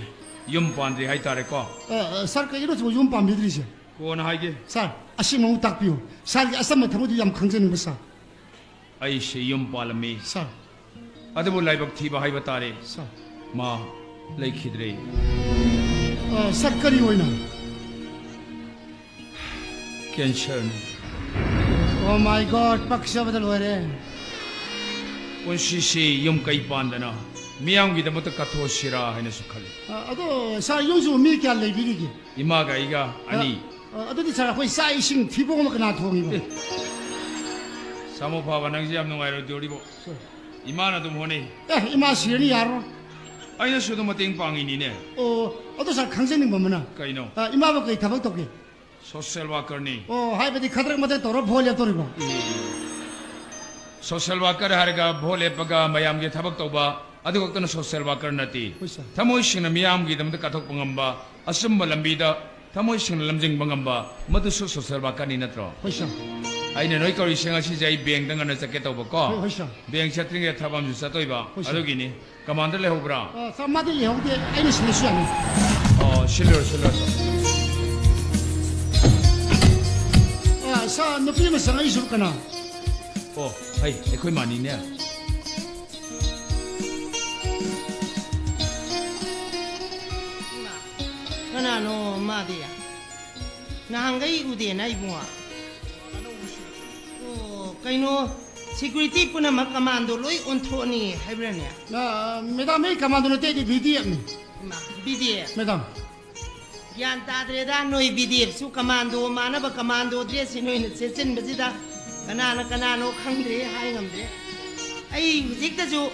ꯌꯨꯝ ꯄꯥꯟꯗ꯭ꯔꯤ ꯍꯥꯏꯇꯥꯔꯦꯀꯣ꯫ ꯑ, ꯑ, ꯁꯥꯔ, ꯀꯩꯒꯤꯅꯣ ꯁꯤꯕꯨ ꯌꯨꯝ ꯄꯥꯟꯕꯤꯗ꯭ꯔꯤꯁꯦ? ꯀꯣꯟꯅ ꯍꯥꯏꯒꯦ꯫ ꯁꯥꯔ, ꯑꯁꯤꯃ ꯑꯃꯨꯛ ꯇꯥꯛꯄꯤꯌꯨ꯫ ꯁꯥꯔꯒꯤ ꯑꯆꯝꯕ ꯊꯃꯣꯏꯗꯨ ꯌꯥꯝ ꯈꯪꯖꯅꯤꯡꯕ, ꯁꯥꯔ꯫ ꯑꯩꯁꯦ ꯌꯨꯝ ꯄꯥꯜꯂꯝꯃꯤ꯫ ꯁꯥꯔ꯫ ꯑꯗꯨꯕꯨ ꯂꯥꯏꯕꯛ ꯊꯤꯕ ꯍꯥꯏꯕ ꯇꯥꯔꯦ꯫ ꯁꯥꯔ꯫ ꯃꯥ ꯂꯩꯈꯤꯗ꯭ꯔꯦ꯫ ꯑ, ꯁꯥꯔ, ꯀꯔꯤ ꯑꯣꯏꯅ? ꯀꯦꯟꯁꯔꯅꯤ꯫ Oh my God, ꯄꯛꯆꯕꯗ ꯂꯣꯏꯔꯦ꯫ ꯄꯨꯟꯁꯤꯁꯤ ꯌꯨꯝ ꯀꯩ ꯄꯥꯟꯗꯅ ꯃꯤꯌꯥꯝꯒꯤꯗꯃꯛꯇ ꯀꯠꯊꯣꯛꯁꯤꯔꯥ ꯍꯥꯏꯅꯁꯨ ꯈꯜꯂꯤ꯫ ꯑ, ꯑꯗꯣ ꯁꯥꯔ, ꯌꯨꯝꯁꯤꯕꯨ ꯃꯤ ꯀꯌꯥ ꯂꯩꯕꯤꯔꯤꯒꯦ? ꯏꯃꯥꯒ ꯑꯩꯒ ꯑꯅꯤ꯫ ꯑ, ꯑꯗꯨꯗꯤ ꯁꯥꯔ, ꯑꯩꯈꯣꯏ ꯆꯥꯛ ꯏꯁꯤꯡ ꯐꯤꯕꯣꯡ ꯑꯃ ꯀꯅꯥ ꯊꯣꯡꯉꯤꯕ? ꯑꯦ, ꯁꯥꯃꯨ ꯐꯥꯕ, ꯅꯪꯁꯦ ꯌꯥꯝ ꯅꯨꯡꯉꯥꯏꯔꯣꯏꯗꯧꯔꯤꯕꯣ꯫ ꯁꯥꯔ꯫ ꯏꯃꯥꯅ ꯑꯗꯨꯝ ꯍꯣꯠꯅꯩ꯫ ꯑꯦ, ꯏꯃꯥ ꯁꯤꯔꯅꯤ, ꯌꯥꯔꯣꯏ꯫ ꯑꯩꯅꯁꯨ ꯑꯗꯨꯝ ꯃꯇꯦꯡ ꯄꯥꯡꯉꯤꯅꯤꯅꯦ꯫ ꯑꯣ, ꯑꯗꯣ ꯁꯥꯔ, ꯈꯪꯖꯅꯤꯡꯕ ꯑꯃꯅ꯫ ꯀꯩꯅꯣ? ꯑ, ꯏꯃꯥꯕꯨ ꯀꯩ ꯊꯕꯛ ꯇꯧꯒꯦ? Social workerꯅꯤ꯫ ꯑꯣ, ꯍꯥꯏꯕꯗꯤ ꯈꯗ꯭ꯔꯛ ꯃꯗ꯭ꯔꯛ ꯇꯧꯔ ꯚꯣꯠ ꯂꯦꯞꯇꯧꯔꯤꯕꯣ? ꯑꯦ, social worker ꯍꯥꯏꯔꯒ ꯚꯣꯠ ꯂꯦꯞꯄꯒ ꯃꯌꯥꯝꯒꯤ ꯊꯕꯛ ꯇꯧꯕ, ꯑꯗꯨ ꯈꯛꯇꯅ social worker ꯅꯠꯇꯦ꯫ ꯍꯣꯏ, ꯁꯥꯔ꯫ ꯊꯃꯣꯏ ꯁꯦꯡꯅ ꯃꯤꯌꯥꯝꯒꯤꯗꯃꯛꯇ ꯀꯠꯊꯣꯛꯄ ꯉꯝꯕ, ꯑꯆꯨꯝꯕ ꯂꯝꯕꯤꯗ ꯊꯃꯣꯏ ꯁꯦꯡꯅ ꯂꯝꯖꯤꯡꯕ ꯉꯝꯕ, ꯃꯗꯨꯁꯨ social workerꯅꯤ ꯅꯠꯇ꯭ꯔꯣ? ꯍꯣꯏ, ꯁꯥꯔ꯫ ꯑꯩꯅ ꯅꯣꯏ ꯀꯧꯔꯤꯁꯦ ꯉꯁꯤꯁꯦ ꯑꯩ bankꯇ ꯉꯟꯅ ꯆꯠꯀꯦ ꯇꯧꯕꯀꯣ꯫ ꯍꯣꯏ, ꯍꯣꯏ, ꯁꯥꯔ꯫ Bank ꯆꯠꯇ꯭ꯔꯤꯉꯩ ꯊꯕꯛ ꯑꯃꯁꯨ ꯆꯠꯇꯣꯏꯕ, ꯍꯣꯏ, ꯁꯥꯔ꯫ ꯑꯗꯨꯒꯤꯅꯤ꯫ Commander ꯂꯩꯍꯧꯕ꯭ꯔꯥ? ꯑ, ꯁꯥꯔ, ꯃꯥꯗꯤ ꯂꯩꯍꯧꯗꯦ꯫ ꯑꯩꯅ ꯁꯤꯜꯂꯁꯨ ꯌꯥꯅꯤ꯫ ꯑꯣ, ꯁꯤꯜꯂꯨꯔꯣ, ꯁꯤꯜꯂꯨꯔꯣ, ꯁꯤꯜꯂꯨꯔꯣ꯫ ꯑ, ꯁꯥꯔ, ꯅꯨꯄꯤ ꯑꯃ ꯆꯪꯉꯛꯏꯁꯤꯕꯨ ꯀꯅꯥ? ꯑꯣ, ꯑꯩ, ꯑꯩꯈꯣꯏ ꯃꯥꯅꯤꯅꯦ꯫ ꯀꯅꯥꯅꯣ ꯃꯥꯗꯤ? ꯅꯍꯥꯟꯈꯩ ꯎꯗꯦꯅ ꯏꯕꯨꯡꯉꯣ꯫ ꯑꯣ, ꯀꯩꯅꯣ, security ꯄꯨꯝꯅꯃꯛ commando ꯂꯣꯏ ꯑꯣꯟꯊꯣꯛꯑꯅꯤ ꯍꯥꯏꯕ꯭ꯔꯅꯦ? ꯑ, madam, ꯑꯩ commando ꯅꯠꯇꯦ, ꯑꯩꯗꯤ B D Fꯅꯤ꯫ ꯏꯃꯥ, B D F? Madam꯫ ꯒ꯭ꯌꯥꯟ ꯇꯥꯗ꯭ꯔꯦꯗ, ꯅꯣꯏ B D Fꯁꯨ commando ꯃꯥꯟꯅꯕ commando dressꯁꯤ ꯅꯣꯏꯅ ꯁꯦꯠꯆꯤꯟꯕꯁꯤꯗ ꯀꯅꯥꯅ ꯀꯅꯥꯅꯣ ꯈꯪꯗ꯭ꯔꯦ, ꯍꯥꯏ ꯉꯝꯗ꯭ꯔꯦ꯫ ꯑꯩ ꯍꯧꯖꯤꯛꯇꯁꯨ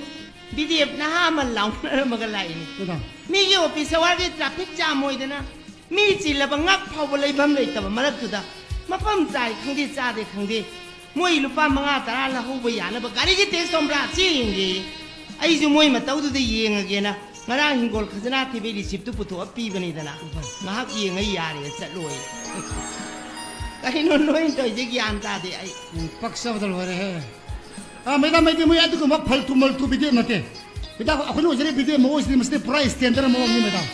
B D F ꯅꯍꯥ ꯑꯃ ꯂꯥꯎꯅꯔꯝꯃꯒ ꯂꯥꯛꯏꯅꯤ꯫ Madam꯫ ꯃꯤꯒꯤ office hourꯒꯤ traffic jam ꯑꯣꯏꯗꯅ ꯃꯤ ꯆꯤꯜꯂꯕ ꯉꯛ ꯐꯥꯎꯕ ꯂꯩꯐꯝ ꯂꯩꯇꯕ ꯃꯔꯛꯇꯨꯗ ꯃꯐꯝ ꯆꯥꯏ ꯈꯪꯗꯦ ꯆꯥꯗꯦ ꯈꯪꯗꯦ ꯃꯣꯏ ꯂꯨꯄꯥ ꯃꯉꯥ ꯇꯔꯥ ꯂꯧꯍꯧꯕ ꯌꯥꯅꯕ ꯒꯥꯔꯤꯒꯤ tax ꯇꯣꯝꯕ꯭ꯔꯥ ꯆꯦꯡꯒꯦ꯫ ꯑꯩꯁꯨ ꯃꯣꯏ ꯃꯇꯧꯗꯨꯗ ꯌꯦꯡꯉꯒꯦꯅ ꯉꯔꯥꯡ ꯍꯤꯡꯒꯣꯜ ꯈꯖꯅꯥ ꯊꯤꯕꯩ receiptꯇꯨ ꯄꯨꯊꯣꯛꯑ ꯄꯤꯕꯅꯤꯗꯅ꯫ ꯉꯥꯏꯍꯥꯛ ꯌꯦꯡꯉ ꯌꯥꯔꯦ ꯆꯠꯂꯣꯏ꯫ ꯀꯩꯅꯣ ꯅꯣꯏꯅ ꯇꯧꯔꯤꯁꯦ ꯒ꯭ꯌꯥꯟ ꯇꯥꯗꯦ ꯑꯩ꯫ ꯎꯝ, ꯄꯛꯆꯕꯗ ꯂꯣꯏꯔꯦꯍꯦ꯫ ꯑ, madam, ꯑꯩꯗꯤ ꯃꯣꯏ ꯑꯗꯨꯒꯨꯝꯕ ꯐꯜꯇꯨ ꯃꯜꯇꯨ B D F ꯅꯠꯇꯦ꯫ ꯃꯦꯗꯥꯝ, ꯑꯩꯈꯣꯏꯅ ꯑꯣꯏꯖꯔꯤꯕ ꯕꯤꯗꯤꯑꯣ ꯃꯑꯣꯡꯁꯤꯗꯤ ꯃꯁꯤꯗꯤ ꯄꯨꯔꯥ ꯁ꯭ꯇꯦꯟꯗꯔ ꯃꯑꯣꯡꯅꯤ ꯃꯦꯗꯥꯝ꯫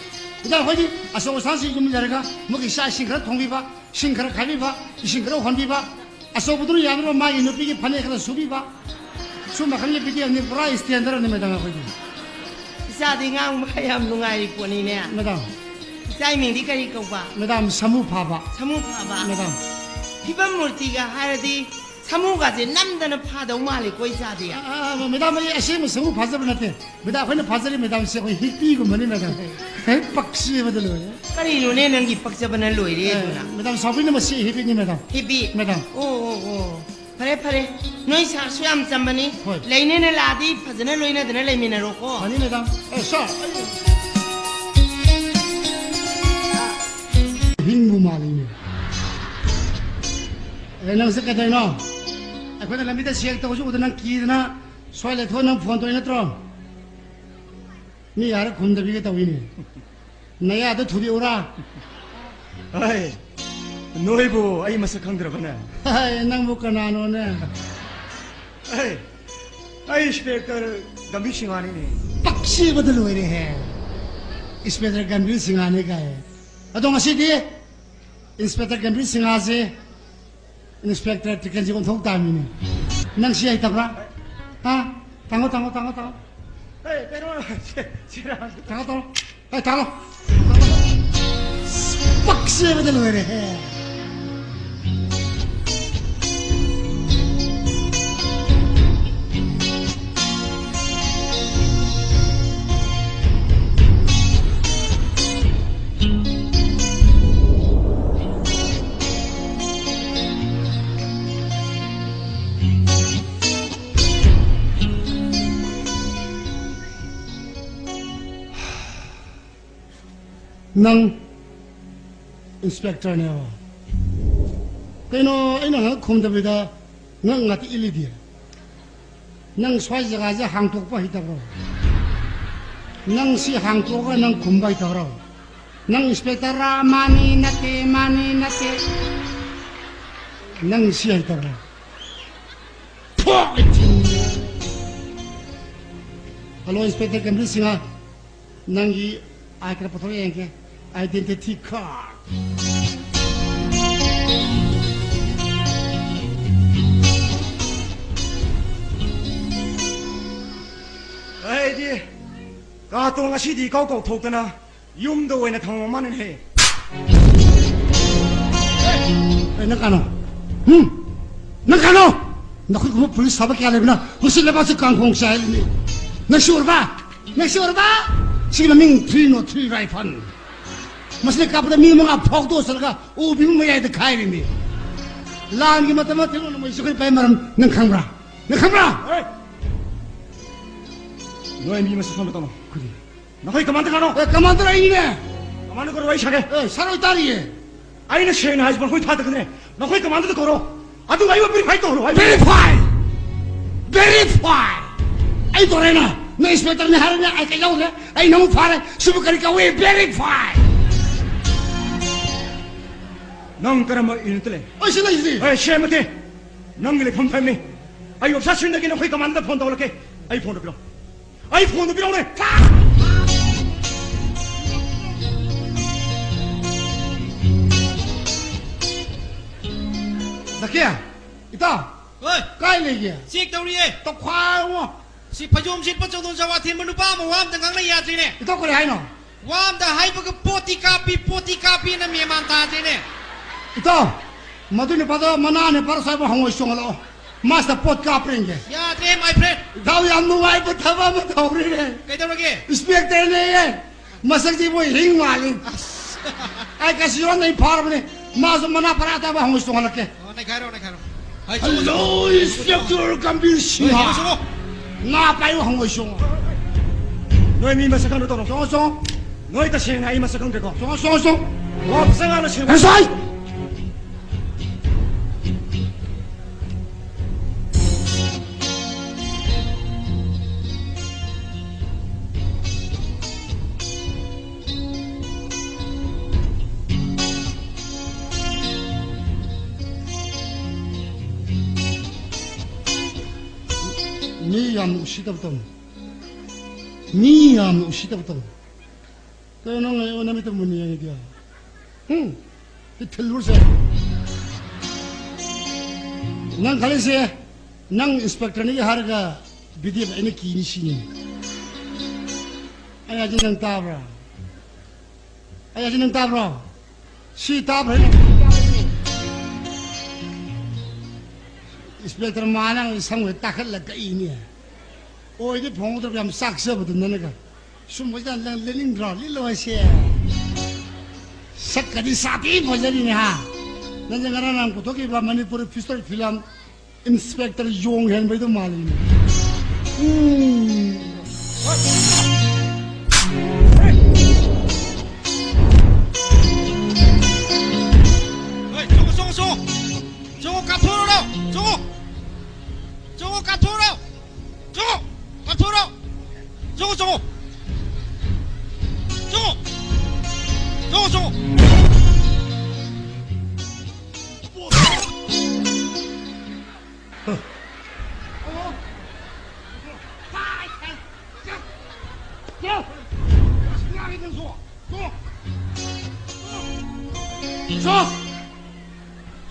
ꯃꯦꯗꯥꯝ, ꯑꯩꯈꯣꯏꯗꯤ ꯑꯆꯧ ꯑꯁꯥꯡꯁꯤ ꯌꯨꯝ ꯂꯩꯔꯒ ꯃꯣꯏꯒꯤ ꯆꯥꯛ ꯏꯁꯤꯡ ꯈꯔ ꯊꯣꯡꯕꯤꯕ, ꯏꯁꯤꯡ ꯈꯔ ꯈꯥꯏꯕꯤꯕ, ꯏꯁꯤꯡ ꯈꯔ ꯍꯣꯟꯕꯤꯕ, ꯑꯆꯧꯕꯗꯨꯅ ꯌꯥꯅꯕ ꯃꯥꯒꯤ ꯅꯨꯄꯤꯒꯤ ꯐꯅꯦꯛ ꯈꯔ ꯁꯨꯕꯤꯕ, ꯁꯨꯝꯕ ꯃꯈꯜꯒꯤ ꯕꯤꯗꯤꯑꯣꯅꯤ, ꯄꯨꯔꯥ ꯁ꯭ꯇꯦꯟꯗꯔꯅꯤ ꯃꯦꯗꯥꯝ ꯑꯩꯈꯣꯏꯗꯤ꯫ ꯏꯆꯥꯗꯤ ꯉꯥꯡꯕ ꯌꯥꯝ ꯅꯨꯡꯉꯥꯏꯔꯤ ꯄꯣꯠꯅꯤꯅꯦ꯫ ꯃꯦꯗꯥꯝ꯫ ꯏꯆꯥꯒꯤ ꯃꯤꯡꯗꯤ ꯀꯔꯤ ꯀꯧꯕ? ꯃꯦꯗꯥꯝ, ꯁꯃꯨ ꯐꯥꯕ꯫ ꯁꯃꯨ ꯐꯥꯕ? ꯃꯦꯗꯥꯝ꯫ ꯐꯤꯕꯝ ꯃꯨꯔꯇꯤꯒ ꯍꯥꯏꯔꯗꯤ ꯁꯃꯨꯒꯁꯦ ꯅꯝꯗꯅ ꯐꯥꯗꯧ ꯃꯥꯜꯂꯤꯀꯣ ꯏꯆꯥꯗꯤ꯫ ꯑ, ꯑ, ꯑ, ꯃꯦꯗꯥꯝ, ꯑꯩ ꯑꯁꯦꯡꯕ ꯁꯃꯨ ꯐꯥꯖꯕ ꯅꯠꯇꯦ꯫ ꯃꯦꯗꯥꯝ, ꯑꯩꯈꯣꯏꯅ ꯐꯥꯖꯔꯤ ꯃꯦꯗꯥꯝꯁꯦ ꯑꯩꯈꯣꯏ ꯍꯤꯞꯄꯤꯒꯨꯝꯕꯅꯤ ꯃꯦꯗꯥꯝ꯫ ꯍꯦꯛ ꯄꯛꯆꯕꯗ ꯂꯣꯏꯔꯦ꯫ ꯀꯔꯤꯅꯣꯅꯦ ꯅꯪꯒꯤ ꯄꯛꯆꯕꯅ ꯂꯣꯏꯔꯦ ꯑꯦ, ꯑꯗꯨꯅ? ꯃꯦꯗꯥꯝ, ꯁꯥꯎꯕꯤꯅꯨ, ꯃꯁꯤ ꯍꯤꯞꯄꯤꯅꯤ ꯃꯦꯗꯥꯝ꯫ ꯍꯤꯞꯄꯤ? ꯃꯦꯗꯥꯝ꯫ ꯑꯣ, ꯑꯣ, ꯑꯣ꯫ ꯐꯔꯦ, ꯐꯔꯦ꯫ ꯅꯣꯏ ꯁꯥꯔꯁꯨ ꯌꯥꯝ ꯆꯝꯕꯅꯤ꯫ ꯍꯣꯏ꯫ ꯂꯩꯅꯦꯅ ꯂꯥꯛꯑꯗꯤ ꯐꯖꯅ ꯂꯣꯏꯅꯗꯅ ꯂꯩꯃꯤꯟꯅꯔꯣꯀꯣ꯫ ꯐꯅꯤ ꯃꯦꯗꯥꯝ꯫ ꯑꯦ, ꯁꯥꯔ, ꯑꯩ ꯍꯤꯡꯕꯨ ꯃꯥꯜꯂꯤꯅꯦ꯫ ꯑꯦ, ꯅꯪꯁꯦ ꯀꯩꯗꯧꯔꯤꯅꯣ? ꯑꯩꯈꯣꯏꯅ ꯂꯝꯕꯤꯗ ꯆꯦꯛ ꯇꯧꯕꯁꯨ ꯎꯗ ꯅꯪ ꯀꯤꯗꯅ ꯁ꯭ꯋꯥꯏ ꯂꯩꯊꯣꯛꯑ ꯅꯪ ꯐꯣꯟ ꯇꯧꯔꯤ ꯅꯠꯇ꯭ꯔꯣ? ꯃꯤ ꯌꯥꯔ ꯈꯨꯝꯗꯕꯤꯒ ꯇꯧꯏꯅꯦ꯫ ꯅꯌꯥꯗ ꯊꯨꯗꯦꯛꯎꯔꯥ? ꯍꯩ, ꯅꯣꯏꯕꯨ ꯑꯩ ꯃꯁꯛ ꯈꯪꯗ꯭ꯔꯕꯅꯦ? ꯍꯩ, ꯅꯪꯕꯨ ꯀꯅꯥꯅꯣꯅꯦ? ꯍꯩ, ꯑꯩ ꯏꯟꯁꯄꯦꯛꯇꯔ ꯒꯝꯚꯤꯔ ꯁꯤꯡꯍꯥꯅꯤꯅꯦ꯫ ꯄꯛꯁꯤꯕꯗ ꯂꯣꯏꯔꯦꯍꯦ꯫ ꯏꯟꯁꯄꯦꯛꯇꯔ ꯒꯝꯚꯤꯔ ꯁꯤꯡꯍꯥꯅꯤ ꯀꯥꯏ꯫ ꯑꯗꯣ ꯉꯁꯤꯗꯤ ꯏꯟꯁꯄꯦꯛꯇꯔ ꯒꯝꯚꯤꯔ ꯁꯤꯡꯍꯥꯁꯦ ꯏꯟꯁꯄꯦꯛꯇꯔ ꯇꯤꯀꯦꯟꯁꯤ ꯑꯣꯟꯊꯣꯛ ꯇꯥꯃꯤꯅꯦ꯫ ꯅꯪ ꯁꯤ ꯍꯩꯇꯕ꯭ꯔꯥ? ꯍꯥ? ꯇꯥꯡꯉꯣ, ꯇꯥꯡꯉꯣ, ꯇꯥꯡꯉꯣ, ꯇꯥꯡꯉꯣ꯫ ꯑꯦ, ꯀꯩꯅꯣ, ꯁꯤ-, ꯁꯤꯔꯥ꯫ ꯇꯥꯡꯉꯣ, ꯇꯥꯡꯉꯣ꯫ ꯑꯦ, ꯇꯥꯡꯉꯣ꯫ ꯄꯛꯁꯦꯕꯗ ꯂꯣꯏꯔꯦꯍꯦ꯫ ꯅꯪ ꯏꯟꯁꯄꯦꯛꯇꯔꯅꯦꯕ? ꯀꯩꯅꯣ, ꯑꯩꯅ ꯍꯪꯉ ꯈꯨꯝꯗꯕꯤꯗ ꯉꯛ ꯉꯥꯛꯇ ꯏꯜꯂꯤꯗꯤ꯫ ꯅꯪ ꯁ꯭ꯋꯥꯏ ꯖꯒꯥꯁꯦ ꯍꯥꯡꯇꯣꯛꯄ ꯍꯩꯇꯕ꯭ꯔꯣ? ꯅꯪ ꯁꯤ ꯍꯥꯡꯇꯣꯛꯑꯒ ꯅꯪ ꯈꯨꯝꯕ ꯍꯩꯇꯕ꯭ꯔꯣ? ꯅꯪ ꯏꯟꯁꯄꯦꯛꯇꯔꯔꯥ? ꯃꯥꯅꯤ ꯅꯠꯇꯦ, ꯃꯥꯅꯤ ꯅꯠꯇꯦ꯫ ꯅꯪ ꯁꯤ ꯍꯩꯇꯕ꯭ꯔꯣ? ꯊꯣꯛ! Hello, Inspector ꯒꯝꯚꯤꯔ ꯁꯤꯡꯍ, ꯅꯪꯒꯤ ꯑꯥꯏ ꯀꯥꯔꯗ ꯄꯨꯊꯣꯔꯛꯑ ꯌꯦꯡꯒꯦ, identity card꯫ ꯑꯩꯗꯤ ꯀꯥꯇꯣ ꯉꯁꯤꯗꯤ ꯏꯀꯥꯎ ꯀꯥꯎꯊꯣꯛꯇꯅ ꯌꯨꯝꯗ ꯑꯣꯏꯅ ꯊꯝꯃꯝꯃ ꯃꯥꯅꯦꯍꯦ꯫ ꯑꯦ, ꯅꯪ ꯀꯅꯥꯅꯣ? ꯍꯨꯝ? ꯅꯪ ꯀꯅꯥꯅꯣ? ꯅꯈꯣꯏꯒꯨꯝꯕ ꯄꯨꯂꯤꯁ ꯐꯕ ꯀꯌꯥ ꯂꯩꯕꯅ ꯃꯁꯤ ꯂꯩꯕꯥꯛꯁꯤ ꯀꯥꯡꯈꯣꯡ ꯆꯥꯏꯔꯤꯅꯤ꯫ ꯅꯪ ꯁꯤ ꯎꯔꯕ? ꯅꯪ ꯁꯤ ꯎꯔꯕ? ꯁꯤꯒꯤ ꯃꯃꯤꯡ three not three rifle꯫ ꯃꯁꯤꯅ ꯀꯥꯞꯄꯗ ꯃꯤ ꯃꯉꯥ ꯐꯥꯎꯗꯣꯛꯆꯔꯒ ꯎ ꯕꯤꯕꯨ ꯃꯌꯥꯏꯗ ꯈꯥꯏꯔꯤꯅꯤ꯫ ꯂꯥꯟꯒꯤ ꯃꯇꯝꯗ ꯊꯦꯡꯅ ꯃꯩꯁꯨ ꯑꯩꯈꯣꯏ ꯄꯥꯏ ꯃꯔꯝ ꯅꯪ ꯈꯪꯕ꯭ꯔꯥ? ꯅꯪ ꯈꯪꯕ꯭ꯔꯥ? ꯍꯣꯏ꯫ ꯅꯣꯏ ꯃꯤ ꯃꯁꯛ ꯈꯪꯕ ꯇꯧꯅꯣ꯫ ꯀꯔꯤ? ꯅꯈꯣꯏ ꯀꯃꯥꯟꯗꯔ ꯀꯅꯥꯅꯣ? ꯑꯦ, ꯀꯃꯥꯟꯗꯔ ꯑꯩꯅꯤꯅꯦ꯫ ꯀꯃꯥꯟꯗꯔ ꯀꯧꯔꯣ, ꯑꯩ ꯁꯥꯒꯦ꯫ ꯑꯦ, ꯁꯥꯔꯣꯏ ꯇꯥꯔꯤꯌꯦ꯫ ꯑꯩꯅ ꯁꯦꯡꯅ ꯍꯥꯏꯁꯤ ꯅꯈꯣꯏ ꯊꯥꯗꯒꯅꯦ꯫ ꯅꯈꯣꯏ ꯀꯃꯥꯟꯗꯔꯗ ꯀꯧꯔꯣ꯫ ꯑꯗꯨꯒ ꯑꯩꯕꯨ verify ꯇꯧꯍꯜꯂꯣ, ꯑꯩꯕꯨ꯫ Verify! Verify! ꯑꯩ ꯇꯧꯔꯦꯅ꯫ ꯅꯪ ꯏꯟꯁꯄꯦꯛꯇꯔꯅꯤ ꯍꯥꯏꯔꯦꯅꯦ, ꯑꯩ ꯀꯩꯗꯧꯔꯦ? ꯑꯩ ꯅꯪ ꯐꯥꯔꯦ꯫ ꯁꯤꯕꯨ ꯀꯔꯤ ꯀꯧꯏ? Verify! ꯅꯪ ꯀꯔꯝꯕ unit ꯇ ꯂꯩ? ꯑꯩ ꯁꯤ ꯂꯩꯁꯤꯗꯤ꯫ ꯑꯦ, ꯁꯦꯝꯃꯗꯤ꯫ ꯅꯪꯒꯤ ꯂꯩꯐꯝ ꯐꯝꯃꯤ꯫ ꯑꯩ ꯑꯣꯐꯤꯁꯥꯔꯁꯤꯡꯗꯒꯤ ꯅꯈꯣꯏ ꯀꯃꯥꯟꯗꯔꯗ ꯐꯣꯟ ꯇꯧꯔꯛꯀꯦ꯫ ꯑꯩ ꯐꯣꯟꯗꯣ ꯄꯤꯔꯛꯑꯣ꯫ ꯑꯩ ꯐꯣꯟꯗꯣ ꯄꯤꯔꯛꯎꯅꯦ꯫ ꯖꯀꯤꯌꯥ, ꯏꯇꯥꯎ, ꯍꯣꯏ꯫ ꯀꯥꯏ ꯂꯩꯒꯦ? ꯆꯦꯛ ꯇꯧꯔꯤꯌꯦ꯫ ꯇꯧꯈꯥꯏꯔꯣ꯫ ꯁꯤ ꯐꯩꯖꯣꯝ ꯁꯦꯠꯄ ꯆꯧꯗꯣꯟ ꯆꯋꯥ ꯊꯤꯟꯕ ꯅꯨꯄꯥ ꯑꯃ ꯋꯥ ꯑꯝꯇ ꯉꯥꯡꯅ ꯌꯥꯗ꯭ꯔꯤꯅꯦ꯫ ꯏꯇꯥꯎ, ꯀꯔꯤ ꯍꯥꯏꯅꯣ? ꯋꯥ ꯑꯝꯇ ꯍꯥꯏꯕꯒ ꯄꯣꯠꯇꯤ ꯀꯥꯞꯄꯤ, ꯄꯣꯠꯇꯤ ꯀꯥꯞꯄꯤꯅ ꯃꯦꯟ ꯃꯥꯟ ꯇꯥꯗꯦꯅꯦ꯫ ꯏꯇꯥꯎ, ꯃꯗꯨ ꯅꯨꯄꯥꯗꯣ ꯃꯅꯥꯅꯦ ꯄꯥꯔ ꯁ꯭ꯋꯥꯏꯕ ꯍꯪꯉꯣꯏ ꯆꯣꯡꯍꯜꯂꯛꯑꯣ꯫ ꯃꯥꯁꯤꯗ ꯄꯣꯠ ꯀꯥꯞꯄ꯭ꯔꯦ ꯌꯦꯡꯒꯦ꯫ ꯌꯥꯗ꯭ꯔꯦ, my friend꯫ ꯏꯇꯥꯎ, ꯌꯥꯝ ꯅꯨꯡꯉꯥꯏꯕ ꯊꯕꯛ ꯑꯃ ꯇꯧꯔꯤꯅꯦ꯫ ꯀꯩꯗꯧꯔꯒꯦ? ꯏꯟꯁꯄꯦꯛꯇꯔꯅꯦꯌꯦ꯫ ꯃꯁꯛꯁꯤ ꯃꯣꯏ ꯍꯤꯡ ꯃꯥꯜꯂꯤ꯫ ꯑꯁ꯫ ꯑꯩ ꯀꯁꯤ ꯌꯣꯟꯗ ꯑꯩ ꯐꯥꯔꯕꯅꯦ꯫ ꯃꯥꯁꯨ ꯃꯅꯥ ꯄꯥꯔ ꯇꯥꯕ ꯍꯪꯉꯣꯏ ꯆꯣꯡꯍꯜꯂꯛꯀꯦ꯫ ꯑꯣ, ꯅꯩꯈꯥꯏꯔꯣ, ꯅꯩꯈꯥꯏꯔꯣ꯫ ꯍꯩ, ꯆꯣꯡꯉꯣ, ꯍꯜꯂꯣ, ꯆꯣꯡꯉꯣ, ꯆꯣꯡꯉꯣ, ꯏꯟꯁꯄꯦꯛꯇꯔ ꯆꯣꯡꯉꯣ꯫ ꯒꯝꯚꯤꯔ ꯁꯤꯡꯍ꯫ ꯍꯩ, ꯆꯣꯡꯉꯣ꯫ ꯉꯥ ꯄꯥꯏꯕ ꯍꯪꯉꯣꯏ ꯆꯣꯡꯉꯣ꯫ ꯅꯣꯏ ꯃꯤ ꯃꯁꯛ ꯈꯪꯗ ꯇꯧꯔꯣ꯫ ꯆꯣꯡꯉꯣ, ꯆꯣꯡꯉꯣ꯫ ꯅꯣꯏ ꯇꯁꯦꯡꯅ ꯑꯩ ꯃꯁꯛ ꯈꯪꯗ꯭ꯔꯦꯀꯣ꯫ ꯆꯣꯡꯉꯣ, ꯆꯣꯡꯉꯣ, ꯆꯣꯡꯉꯣ꯫ ꯋꯥ ꯐꯖ ꯉꯥꯡꯅ ꯁꯦꯡꯅ ꯉꯁꯥꯏ! ꯃꯤ ꯌꯥꯝ ꯎꯁꯤꯠꯇꯕ ꯇꯧꯅꯨ꯫ ꯃꯤ ꯌꯥꯝꯅ ꯎꯁꯤꯠꯇꯕ ꯇꯧ꯫ ꯀꯩꯅꯣ ꯅꯪ ꯑꯩꯉꯣꯟꯗ ꯃꯤꯠꯇ ꯃꯨꯟꯅ ꯌꯦꯡꯉꯤꯗꯤ? ꯍꯨꯝ? ꯁꯤ ꯊꯤꯜꯂꯨꯔꯁꯦ꯫ ꯅꯪ ꯈꯜꯂꯤꯁꯦ, ꯅꯪ ꯏꯟꯁꯄꯦꯛꯇꯔꯅꯤ ꯍꯥꯏꯔꯒ ꯕꯤꯗꯦꯕ ꯑꯩꯅ ꯀꯤꯅꯤ ꯁꯤꯅꯤ꯫ ꯑꯩ ꯍꯥꯏꯁꯦ ꯅꯪ ꯇꯥꯕ꯭ꯔꯥ? ꯑꯩ ꯍꯥꯏꯁꯦ ꯅꯪ ꯇꯥꯕ꯭ꯔꯣ? ꯁꯤ ꯇꯥꯕ꯭ꯔꯥ? ꯏꯟꯁꯄꯦꯛꯇꯔ ꯃꯥꯅ ꯁꯝꯒ ꯇꯥꯈꯠꯂꯒ ꯀꯛꯏꯅꯦ꯫ ꯑꯣꯏꯗꯤ ꯐꯪꯍꯧꯗ꯭ꯔꯕ ꯌꯥꯝ ꯆꯥꯛꯆꯕꯗꯨ ꯅꯅꯒ꯫ ꯁꯨꯝꯕꯁꯤꯗ ꯅꯪ ꯂꯦꯅꯤꯡꯗ꯭ꯔꯣ? ꯂꯤꯠꯂꯣ ꯍꯥꯏꯁꯦ꯫ ꯁꯛꯀꯗꯤ ꯁꯥꯊꯤ ꯐꯖꯔꯤꯅꯦ ꯍꯥ꯫ ꯅꯪꯁꯦ ꯉꯔꯥꯡ ꯅꯍꯥꯟ ꯄꯨꯊꯣꯛꯈꯤꯕ ꯃꯅꯤꯄꯨꯔ ꯐꯤꯁꯇꯔ ꯐꯤꯂꯝ ꯏꯟꯁꯄꯦꯛꯇꯔ ꯌꯣꯡ ꯍꯦꯟꯕꯩꯗꯣ ꯃꯥꯜꯂꯤꯅꯦ꯫ ꯎꯝ꯫ ꯍꯣꯏ, ꯆꯣꯡꯉꯣ, ꯆꯣꯡꯉꯣ, ꯆꯣꯡꯉꯣ꯫ ꯆꯣꯡꯉꯣ, ꯀꯥꯞꯊꯣꯔꯛꯑꯣ꯫ ꯆꯣꯡꯉꯣ꯫ ꯆꯣꯡꯉꯣ, ꯀꯥꯞꯊꯣꯔꯛꯑꯣ꯫ ꯆꯣꯡꯉꯣ, ꯀꯥꯞꯊꯣꯔꯛꯑꯣ꯫ ꯆꯣꯡꯉꯣ, ꯆꯣꯡꯉꯣ꯫ ꯆꯣꯡꯉꯣ꯫ ꯆꯣꯡꯉꯣ, ꯆꯣꯡꯉꯣ꯫ ꯁꯣ!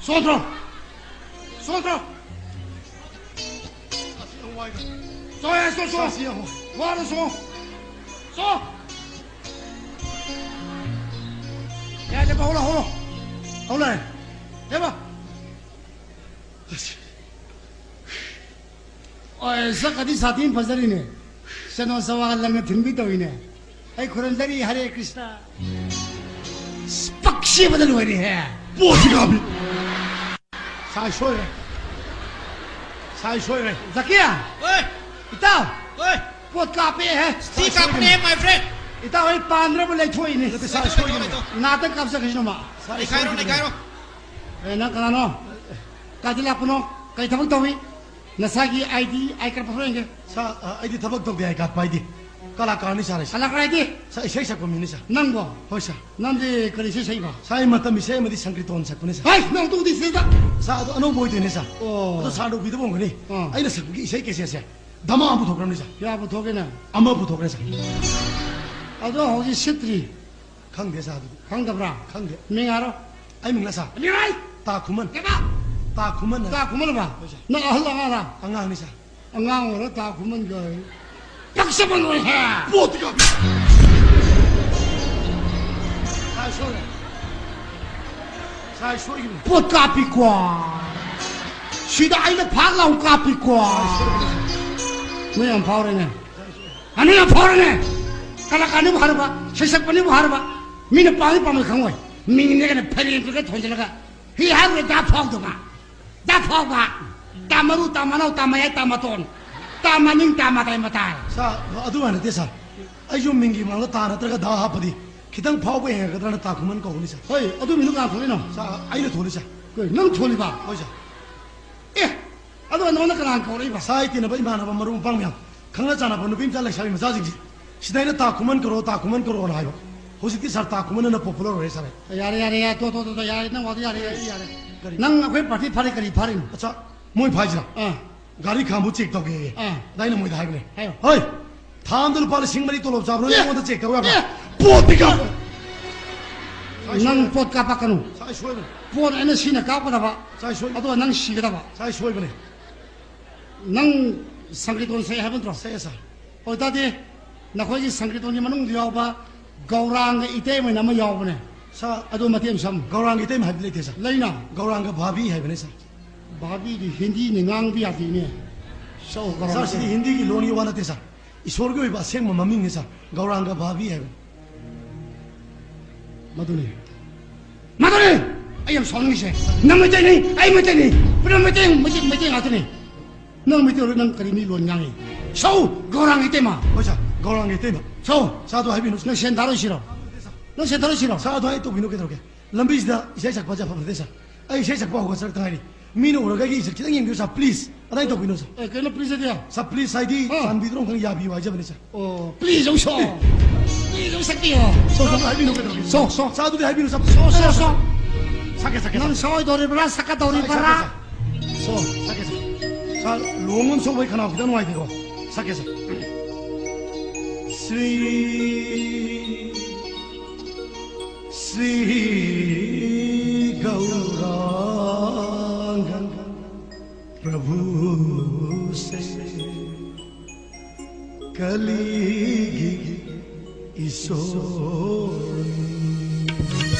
ꯁꯣ ꯊ꯭ꯔꯣ! ꯁꯣ ꯊ꯭ꯔꯣ! ꯁꯣ, ꯌꯥꯔꯦ, ꯁꯣ, ꯁꯣ! ꯋꯥꯔꯦ, ꯁꯣ! ꯁꯣ! ꯌꯥꯔꯦ, ꯂꯦꯞꯄ, ꯍꯧꯔꯣ, ꯍꯧꯔꯣ! ꯍꯧꯔꯣ, ꯌꯥꯔꯦ꯫ ꯂꯦꯞꯄ! ꯑꯁ꯫ ꯑꯣꯏ, ꯁꯛꯀꯗꯤ ꯁꯥꯊꯤꯅ ꯐꯖꯔꯤꯅꯦ꯫ ꯁꯦꯅꯣ ꯁꯋꯥꯒ ꯂꯪꯅ ꯊꯤꯟꯕꯤ ꯇꯧꯏꯅꯦ꯫ ꯑꯩ ꯈꯨꯔꯨꯝꯖꯔꯤ, ꯍꯔꯦ ꯀ꯭ꯔꯤꯁꯅ꯫ ꯄꯛꯁꯤꯕꯗ ꯂꯣꯏꯔꯦꯍꯦ꯫ ꯄꯣꯠꯁꯤ ꯀꯥꯞꯄꯤ꯫ ꯁꯥꯏ ꯁꯣꯏꯔꯦ꯫ ꯁꯥꯏ ꯁꯣꯏꯔꯦ꯫ ꯖꯀꯤꯌꯥ! ꯍꯣꯏ꯫ ꯏꯇꯥꯎ! ꯍꯣꯏ꯫ ꯄꯣꯠ ꯀꯥꯞꯄꯦꯍꯦ꯫ ꯁꯤ ꯀꯥꯞꯄꯅꯦ, my friend꯫ ꯏꯇꯥꯎ, ꯑꯩ ꯄꯥꯟꯗ꯭ꯔꯕ ꯂꯩꯊꯣꯛꯏꯅꯦ꯫ ꯅꯠꯇꯦ, ꯁꯥꯏ ꯂꯩꯊꯣꯛ, ꯁꯣꯏꯔꯦ꯫ ꯂꯩꯊꯣꯛ, ꯂꯩꯊꯣꯛ꯫ ꯅꯥꯇꯪ ꯀꯥꯞꯆꯈ꯭ꯔꯁꯤꯅꯣ ꯃꯥ꯫ ꯁꯥꯏ ꯅꯩꯈꯥꯏꯔꯣ, ꯁꯣꯏꯔꯦ꯫ ꯅꯩꯈꯥꯏꯔꯣ꯫ ꯑꯦ, ꯅꯪ ꯀꯅꯥꯅꯣ? ꯀꯥꯏꯗ ꯂꯥꯛꯄꯅꯣ? ꯀꯔꯤ ꯊꯕꯛ ꯇꯧꯏ? ꯅꯁꯥꯒꯤ ID, I card ꯄꯨꯊꯣꯔꯛꯑꯣ ꯌꯦꯡꯒꯦ꯫ ꯁꯥꯔ, ꯑ, ꯑꯩꯗꯤ ꯊꯕꯛ ꯇꯧꯗꯦ, I card ꯄꯥꯏꯗꯦ꯫ ꯀꯂꯥꯀꯥꯔꯅꯤ ꯁꯥꯔ ꯑꯩꯁꯦ꯫ ꯀꯂꯥꯀꯥꯔ ꯍꯥꯏꯗꯤ? ꯁꯥꯔ, ꯏꯁꯩ ꯁꯛꯄ ꯃꯤꯅꯤ ꯁꯥꯔ꯫ ꯅꯪꯕꯣ? ꯍꯣꯏ ꯁꯥꯔ꯫ ꯅꯪꯗꯤ ꯀꯔꯤ ꯏꯁꯩ ꯁꯛꯏꯕ? ꯁꯥꯔ, ꯑꯩ ꯃꯇꯝ ꯏꯁꯩ ꯑꯃꯗꯤ ꯁꯪꯀ꯭ꯔꯤꯇꯣꯟ ꯁꯛꯄꯅꯤ ꯁꯥꯔ꯫ ꯍꯩ, ꯅꯪ ꯑꯗꯨꯗꯤ ꯁꯤꯗ꯫ ꯁꯥꯔ, ꯑꯗꯣ ꯑꯅꯧꯕ ꯑꯣꯏꯗꯣꯏꯅꯦ ꯁꯥꯔ꯫ ꯑꯣ꯫ ꯑꯗꯣ ꯁꯥꯔꯅ ꯎꯕꯤꯗꯕ ꯑꯣꯏꯔꯝꯒꯅꯤ꯫ ꯑꯥ꯫ ꯑꯩꯅ ꯁꯛꯄꯒꯤ ꯏꯁꯩ ꯀꯩꯁꯦꯠꯁꯦ ꯙꯃꯥ ꯑꯃ ꯄꯨꯊꯣꯛꯈ꯭ꯔꯕꯅꯤ, ꯁꯥꯔ꯫ ꯀꯌꯥ ꯄꯨꯊꯣꯛꯀꯦꯅꯦ? ꯑꯃ ꯄꯨꯊꯣꯛꯈ꯭ꯔꯦ, ꯁꯥꯔ꯫ ꯑꯗꯣ ꯍꯧꯖꯤꯛ ꯁꯤꯠꯇ꯭ꯔꯤ꯫ ꯈꯪꯗꯦ, ꯁꯥꯔ, ꯑꯗꯨꯗꯤ꯫ ꯈꯪꯗꯕ꯭ꯔꯥ? ꯈꯪꯗꯦ꯫ ꯃꯤꯡ ꯍꯥꯏꯔꯣ꯫ ꯑꯩ ꯃꯤꯡꯂ, ꯁꯥꯔ? ꯃꯤꯡ ꯍꯥꯏ! ꯇꯥ ꯈꯨꯃꯟ꯫ ꯀꯩꯕ? ꯇꯥ ꯈꯨꯃꯟ ꯍꯥꯏ꯫ ꯇꯥ ꯈꯨꯃꯟ ꯍꯥꯏꯕ? ꯍꯣꯏ, ꯁꯥꯔ꯫ ꯅꯪ ꯑꯍꯜ ꯑꯉꯥꯡꯔꯥ? ꯑꯉꯥꯡꯅꯤ, ꯁꯥꯔ꯫ ꯑꯉꯥꯡ ꯑꯣꯏꯔ ꯇꯥ ꯈꯨꯃꯟꯒ ꯍꯥꯏ꯫ ꯄꯛꯆꯕ ꯂꯣꯏꯔꯦ꯫ ꯄꯣꯠꯇꯤ ꯀꯥꯄꯤ꯫ ꯁꯥꯔ, ꯁꯣꯏꯔꯦ꯫ ꯁꯥꯔ, ꯁꯣꯏꯈꯤꯕꯅꯤ꯫ ꯄꯣꯠ ꯀꯥꯞꯄꯤꯀꯣ꯫ ꯁꯤꯗ ꯑꯩꯅ ꯐꯥꯛ ꯂꯥꯎ ꯀꯥꯞꯄꯤꯀꯣ꯫ ꯅꯣꯏ ꯌꯥꯝ ꯐꯥꯎꯔꯦꯅꯦ꯫ ꯑꯅꯤ ꯌꯥꯝ ꯐꯥꯎꯔꯦꯅꯦ꯫ ꯀꯂꯥꯀꯥꯔꯅꯤꯕꯨ ꯍꯥꯏꯔꯕ, ꯁꯩꯁꯛꯄꯅꯤꯕꯨ ꯍꯥꯏꯔꯕ, ꯃꯤꯅ ꯄꯥꯝꯃꯤ ꯄꯥꯝꯃꯤ ꯈꯪꯉꯣꯏ꯫ ꯃꯤꯡꯅꯦ ꯀꯩꯅꯣ ꯐꯩꯔꯦꯡ ꯄꯤꯔꯒ ꯊꯣꯟꯖꯤꯜꯂꯒ ꯍꯤ ꯍꯥꯏꯔꯨꯔꯦ ꯗꯥ ꯐꯥꯎꯗꯕ꯫ ꯗꯥ ꯐꯥꯎꯕ, ꯗꯥ ꯃꯔꯨ, ꯗꯥ ꯃꯅꯥꯎ, ꯗꯥ ꯃꯌꯥꯏ, ꯗꯥ ꯃꯇꯣꯟ, ꯗꯥ ꯃꯅꯤꯡ, ꯗꯥ ꯃꯇꯥꯏ ꯃꯇꯥꯏ꯫ ꯁꯥꯔ, ꯑꯗꯨꯃꯥꯏꯅ ꯅꯠꯇꯦ, ꯁꯥꯔ꯫ ꯑꯩꯁꯨ ꯃꯤꯡꯒꯤ ꯃꯥꯡꯗ ꯇꯥ ꯅꯠꯇ꯭ꯔꯒ ꯗꯥ ꯍꯥꯞꯄꯗꯤ ꯈꯤꯇꯪ ꯐꯥꯎꯕ ꯍꯦꯟꯒꯗ꯭ꯔꯅ ꯇꯥ ꯈꯨꯃꯟ ꯀꯧꯕꯅꯤ, ꯁꯥꯔ꯫ ꯍꯣꯏ, ꯑꯗꯨ ꯃꯤꯡꯗꯨ ꯀꯅꯥ ꯊꯣꯜꯂꯤꯅꯣ? ꯁꯥꯔ, ꯑꯩꯅ ꯊꯣꯜꯂꯤ, ꯁꯥꯔ꯫ ꯀꯩ, ꯅꯪ ꯊꯣꯜꯂꯤꯕ? ꯍꯣꯏ, ꯁꯥꯔ꯫ ꯑꯦ, ꯑꯗꯨꯒ ꯅꯉꯣꯟꯗ ꯀꯅꯥꯅ ꯀꯧꯔꯛꯏꯕ? ꯁꯥꯔ, ꯑꯩ ꯇꯤꯟꯅꯕ ꯏꯃꯥꯟꯅꯕ ꯃꯔꯨꯞ ꯃꯄꯥꯡ ꯃꯌꯥꯝ, ꯈꯪꯅ ꯆꯥꯟꯅꯕ ꯅꯨꯄꯤ ꯃꯆꯥ ꯂꯩꯁꯥꯕꯤ ꯃꯆꯥꯁꯤꯡꯁꯦ ꯁꯤꯗ ꯑꯩꯅ ꯇꯥ ꯈꯨꯃꯟ ꯀꯧꯔꯣ, ꯇꯥ ꯈꯨꯃꯟ ꯀꯧꯔꯣꯅ ꯍꯥꯏꯕ꯫ ꯍꯧꯖꯤꯛꯇꯤ ꯁꯥꯔ ꯇꯥ ꯈꯨꯃꯟ ꯑꯅ popular ꯑꯣꯏꯔꯦ ꯁꯥꯔ꯫ ꯌꯥꯔꯦ, ꯌꯥꯔꯦ, ꯌꯥꯔꯦ, ꯇꯣ, ꯇꯣ, ꯇꯣ, ꯇꯣ, ꯌꯥꯔꯦ, ꯅꯪ ꯋꯥꯗꯣ ꯌꯥꯔꯦ, ꯌꯥꯔꯦ, ꯌꯥꯔꯦ꯫ ꯀꯔꯤ? ꯅꯪ ꯑꯩꯈꯣꯏ party ꯐꯥꯔꯦ, ꯀꯔꯤ ꯐꯥꯔꯤꯅꯣ? ꯑꯠꯆꯥ, ꯃꯣꯏ ꯐꯥꯏꯁꯤꯔꯥ? ꯑꯥ꯫ ꯒꯥꯔꯤ ꯈꯥꯝꯕꯨ check ꯇꯧꯒꯦꯌꯦ꯫ ꯑꯥ꯫ ꯑꯗ ꯑꯩꯅ ꯃꯣꯏꯗ ꯍꯥꯏꯕꯅꯦ, ꯍꯥꯏꯌꯣ꯫ "ꯍꯣꯏ, ꯊꯥ ꯑꯝꯗ ꯂꯨꯄꯥ ꯂꯤꯁꯤꯡ ꯃꯔꯤ ꯇꯣꯂꯣꯞ ꯆꯥꯕ꯭ꯔꯣ? ꯑꯦ! ꯑꯩꯉꯣꯟꯗ check ꯇꯧ ꯌꯥꯕ꯭ꯔꯥ?" ꯑꯦ! ꯄꯣꯠꯇꯤ ꯀꯥꯞꯄꯣ꯫ ꯅꯪ ꯄꯣꯠ ꯀꯥꯞꯄꯛꯀꯅꯨ꯫ ꯁꯥꯏ ꯁꯣꯏꯕꯅꯦ꯫ ꯄꯣꯠ ꯑꯩꯅ ꯁꯤꯅ ꯀꯥꯞꯀꯗꯕ꯫ ꯁꯥꯏ ꯁꯣꯏꯕꯅꯦ꯫ ꯑꯗꯨꯒ ꯅꯪ ꯁꯤꯒꯗꯕ꯫ ꯁꯥꯏ ꯁꯣꯏꯕꯅꯦ꯫ ꯅꯪ ꯁꯪꯀꯤꯔꯇꯣꯟ ꯁꯛꯑꯦ ꯍꯥꯏꯕ ꯅꯠꯇ꯭ꯔꯣ? ꯁꯛꯑꯦ, ꯁꯥꯔ꯫ ꯑꯣꯏꯇꯥꯗꯤ ꯅꯈꯣꯏꯒꯤ ꯁꯪꯀꯤꯔꯇꯣꯟꯒꯤ ꯃꯅꯨꯡꯗ ꯌꯥꯎꯕ ꯒꯧꯔꯥꯡꯒ ꯏꯇꯩꯃ ꯑꯃ ꯌꯥꯎꯕꯅꯦ꯫ ꯁꯥꯔ, ꯑꯗꯨ ꯃꯇꯦꯛ ꯑꯃ ꯁꯛꯑꯝꯃꯨ꯫ ꯒꯧꯔꯥꯡꯒ ꯏꯇꯩꯃ ꯍꯥꯏꯕꯗꯤ ꯂꯩꯇꯦ, ꯁꯥꯔ꯫ ꯂꯩꯅ? ꯒꯧꯔꯥꯡꯒ ꯚꯥꯕꯤ ꯍꯥꯏꯕꯅꯦ, ꯁꯥꯔ꯫ ꯚꯥꯕꯤꯗꯤ ꯍꯤꯟꯗꯤꯅꯤ, ꯉꯥꯡꯕ ꯌꯥꯗꯦꯅꯦ꯫ ꯁꯛꯑꯣ, ꯒꯧꯔꯥꯡꯒ ꯁꯥꯔ, ꯁꯤꯗꯤ ꯏꯇꯩꯃ꯫ ꯍꯤꯟꯗꯤꯒꯤ ꯂꯣꯟꯒꯤ ꯋꯥ ꯅꯠꯇꯦ, ꯁꯥꯔ꯫ ꯏꯁꯣꯔꯒꯤ ꯑꯣꯏꯕ ꯑꯁꯦꯡꯕ ꯃꯃꯤꯡꯅꯤ, ꯁꯥꯔ꯫ ꯒꯧꯔꯥꯡꯒ ꯚꯥꯕꯤ ꯍꯥꯏꯕꯅꯤ꯫ ꯃꯗꯨꯅꯤ꯫ ꯃꯗꯨꯅꯤ! ꯑꯩ ꯌꯥꯝ ꯁꯥꯎꯅꯤꯡꯉꯤꯁꯦ꯫ ꯅꯪ ꯃꯩꯇꯩꯅꯤ, ꯑꯩ ꯃꯩꯇꯩꯅꯤ꯫ ꯄꯨꯂꯞ ꯃꯩꯇꯩ, ꯃꯩꯇꯩ, ꯃꯩꯇꯩ ꯉꯥꯛꯇꯅꯤ꯫ ꯅꯪ ꯃꯩꯇꯩ ꯑꯣꯏꯔ ꯅꯪ ꯀꯔꯤ ꯃꯤ ꯂꯣꯟ ꯉꯥꯡꯉꯤ? ꯁꯧ! ꯒꯧꯔꯥꯡ ꯏꯇꯩꯃ! ꯍꯣꯏ, ꯁꯥꯔ, ꯒꯧꯔꯥꯡꯒꯤ ꯏꯇꯩꯃ꯫ ꯁꯧ! ꯁꯥꯔ, ꯑꯗꯨ ꯍꯥꯏꯕꯤꯅꯨ꯫ ꯅꯪ ꯁꯦꯟ ꯊꯥꯔꯣꯏꯁꯤꯔꯣ? ꯅꯪ ꯁꯦꯟ ꯊꯥꯔꯣꯏꯁꯤꯔꯣ? ꯁꯥꯔ, ꯑꯗꯨ ꯑꯩ ꯇꯧꯕꯤꯅꯨ ꯀꯩꯗꯧꯔꯒꯦ? ꯂꯝꯕꯤꯁꯤꯗ ꯏꯁꯩ ꯁꯛꯄ ꯆꯠꯐꯝ ꯅꯠꯇꯦ, ꯁꯥꯔ꯫ ꯑꯩ ꯏꯁꯩ ꯁꯛꯄ ꯍꯧꯒꯠꯆꯔꯛꯇ ꯉꯥꯏꯔꯤ꯫ ꯃꯤꯅ ꯎꯔꯒ ꯑꯩꯒꯤ ꯏꯖꯠ ꯈꯤꯇꯪ ꯌꯦꯡꯕꯤꯌꯨ, ꯁꯥꯔ, please꯫ ꯑꯗꯥꯏ ꯇꯧꯕꯤꯅꯣ, ꯁꯥꯔ꯫ ꯑꯦ, ꯀꯩꯅꯣ please ꯍꯥꯏꯗꯤ? ꯁꯥꯔ, please ꯍꯥꯏꯗꯤ ꯑꯥ꯫ ꯆꯥꯟꯕꯤꯗꯨꯅ ꯑꯃꯨꯛꯇꯪ ꯌꯥꯕꯤꯌꯨ ꯍꯥꯏꯖꯕꯅꯤ, ꯁꯥꯔ꯫ ꯑꯣ, please ꯑꯃꯨꯛ ꯁꯛꯑꯣ꯫ Please ꯑꯃꯨꯛ ꯁꯛꯄꯤꯌꯣ꯫ ꯁꯣ, ꯁꯣ, ꯍꯥꯏꯕꯤꯅꯨ ꯀꯩꯗꯧꯔꯒꯦ? ꯁꯣ, ꯁꯣ꯫ ꯁꯥꯔ, ꯑꯗꯨꯗꯤ ꯍꯥꯏꯕꯤꯅꯨ, ꯁꯥꯔ꯫ ꯁꯣ, ꯁꯣ, ꯁꯣ꯫ ꯁꯛꯀꯦ, ꯁꯛꯀꯦ, ꯅꯪ ꯁꯥꯔ꯫ ꯁꯛꯑꯣꯏꯗꯧꯔꯤꯕ꯭ꯔꯥ, ꯁꯛꯀꯗꯧꯔꯤꯕ꯭ꯔꯥ? ꯁꯛꯀꯦ, ꯁꯛꯀꯦ, ꯁꯥꯔ꯫ ꯁꯣ, ꯁꯛꯀꯦ, ꯁꯥꯔ꯫ ꯂꯨꯍꯣꯡꯕ ꯑꯃ ꯁꯣꯛꯄꯩ ꯈꯅꯥꯎ ꯈꯤꯇꯪ ꯅꯨꯡꯉꯥꯏꯇꯦꯀꯣ꯫ ꯁꯛꯀꯦ, ꯁꯛ꯫ ꯁ꯭ꯔꯤ, ꯁ꯭ꯔꯤ ꯒꯧꯔꯥꯡꯒ ꯄ꯭ꯔꯚꯨꯁꯦ ꯀꯂꯤꯒꯤ ꯏꯁꯣꯔ꯫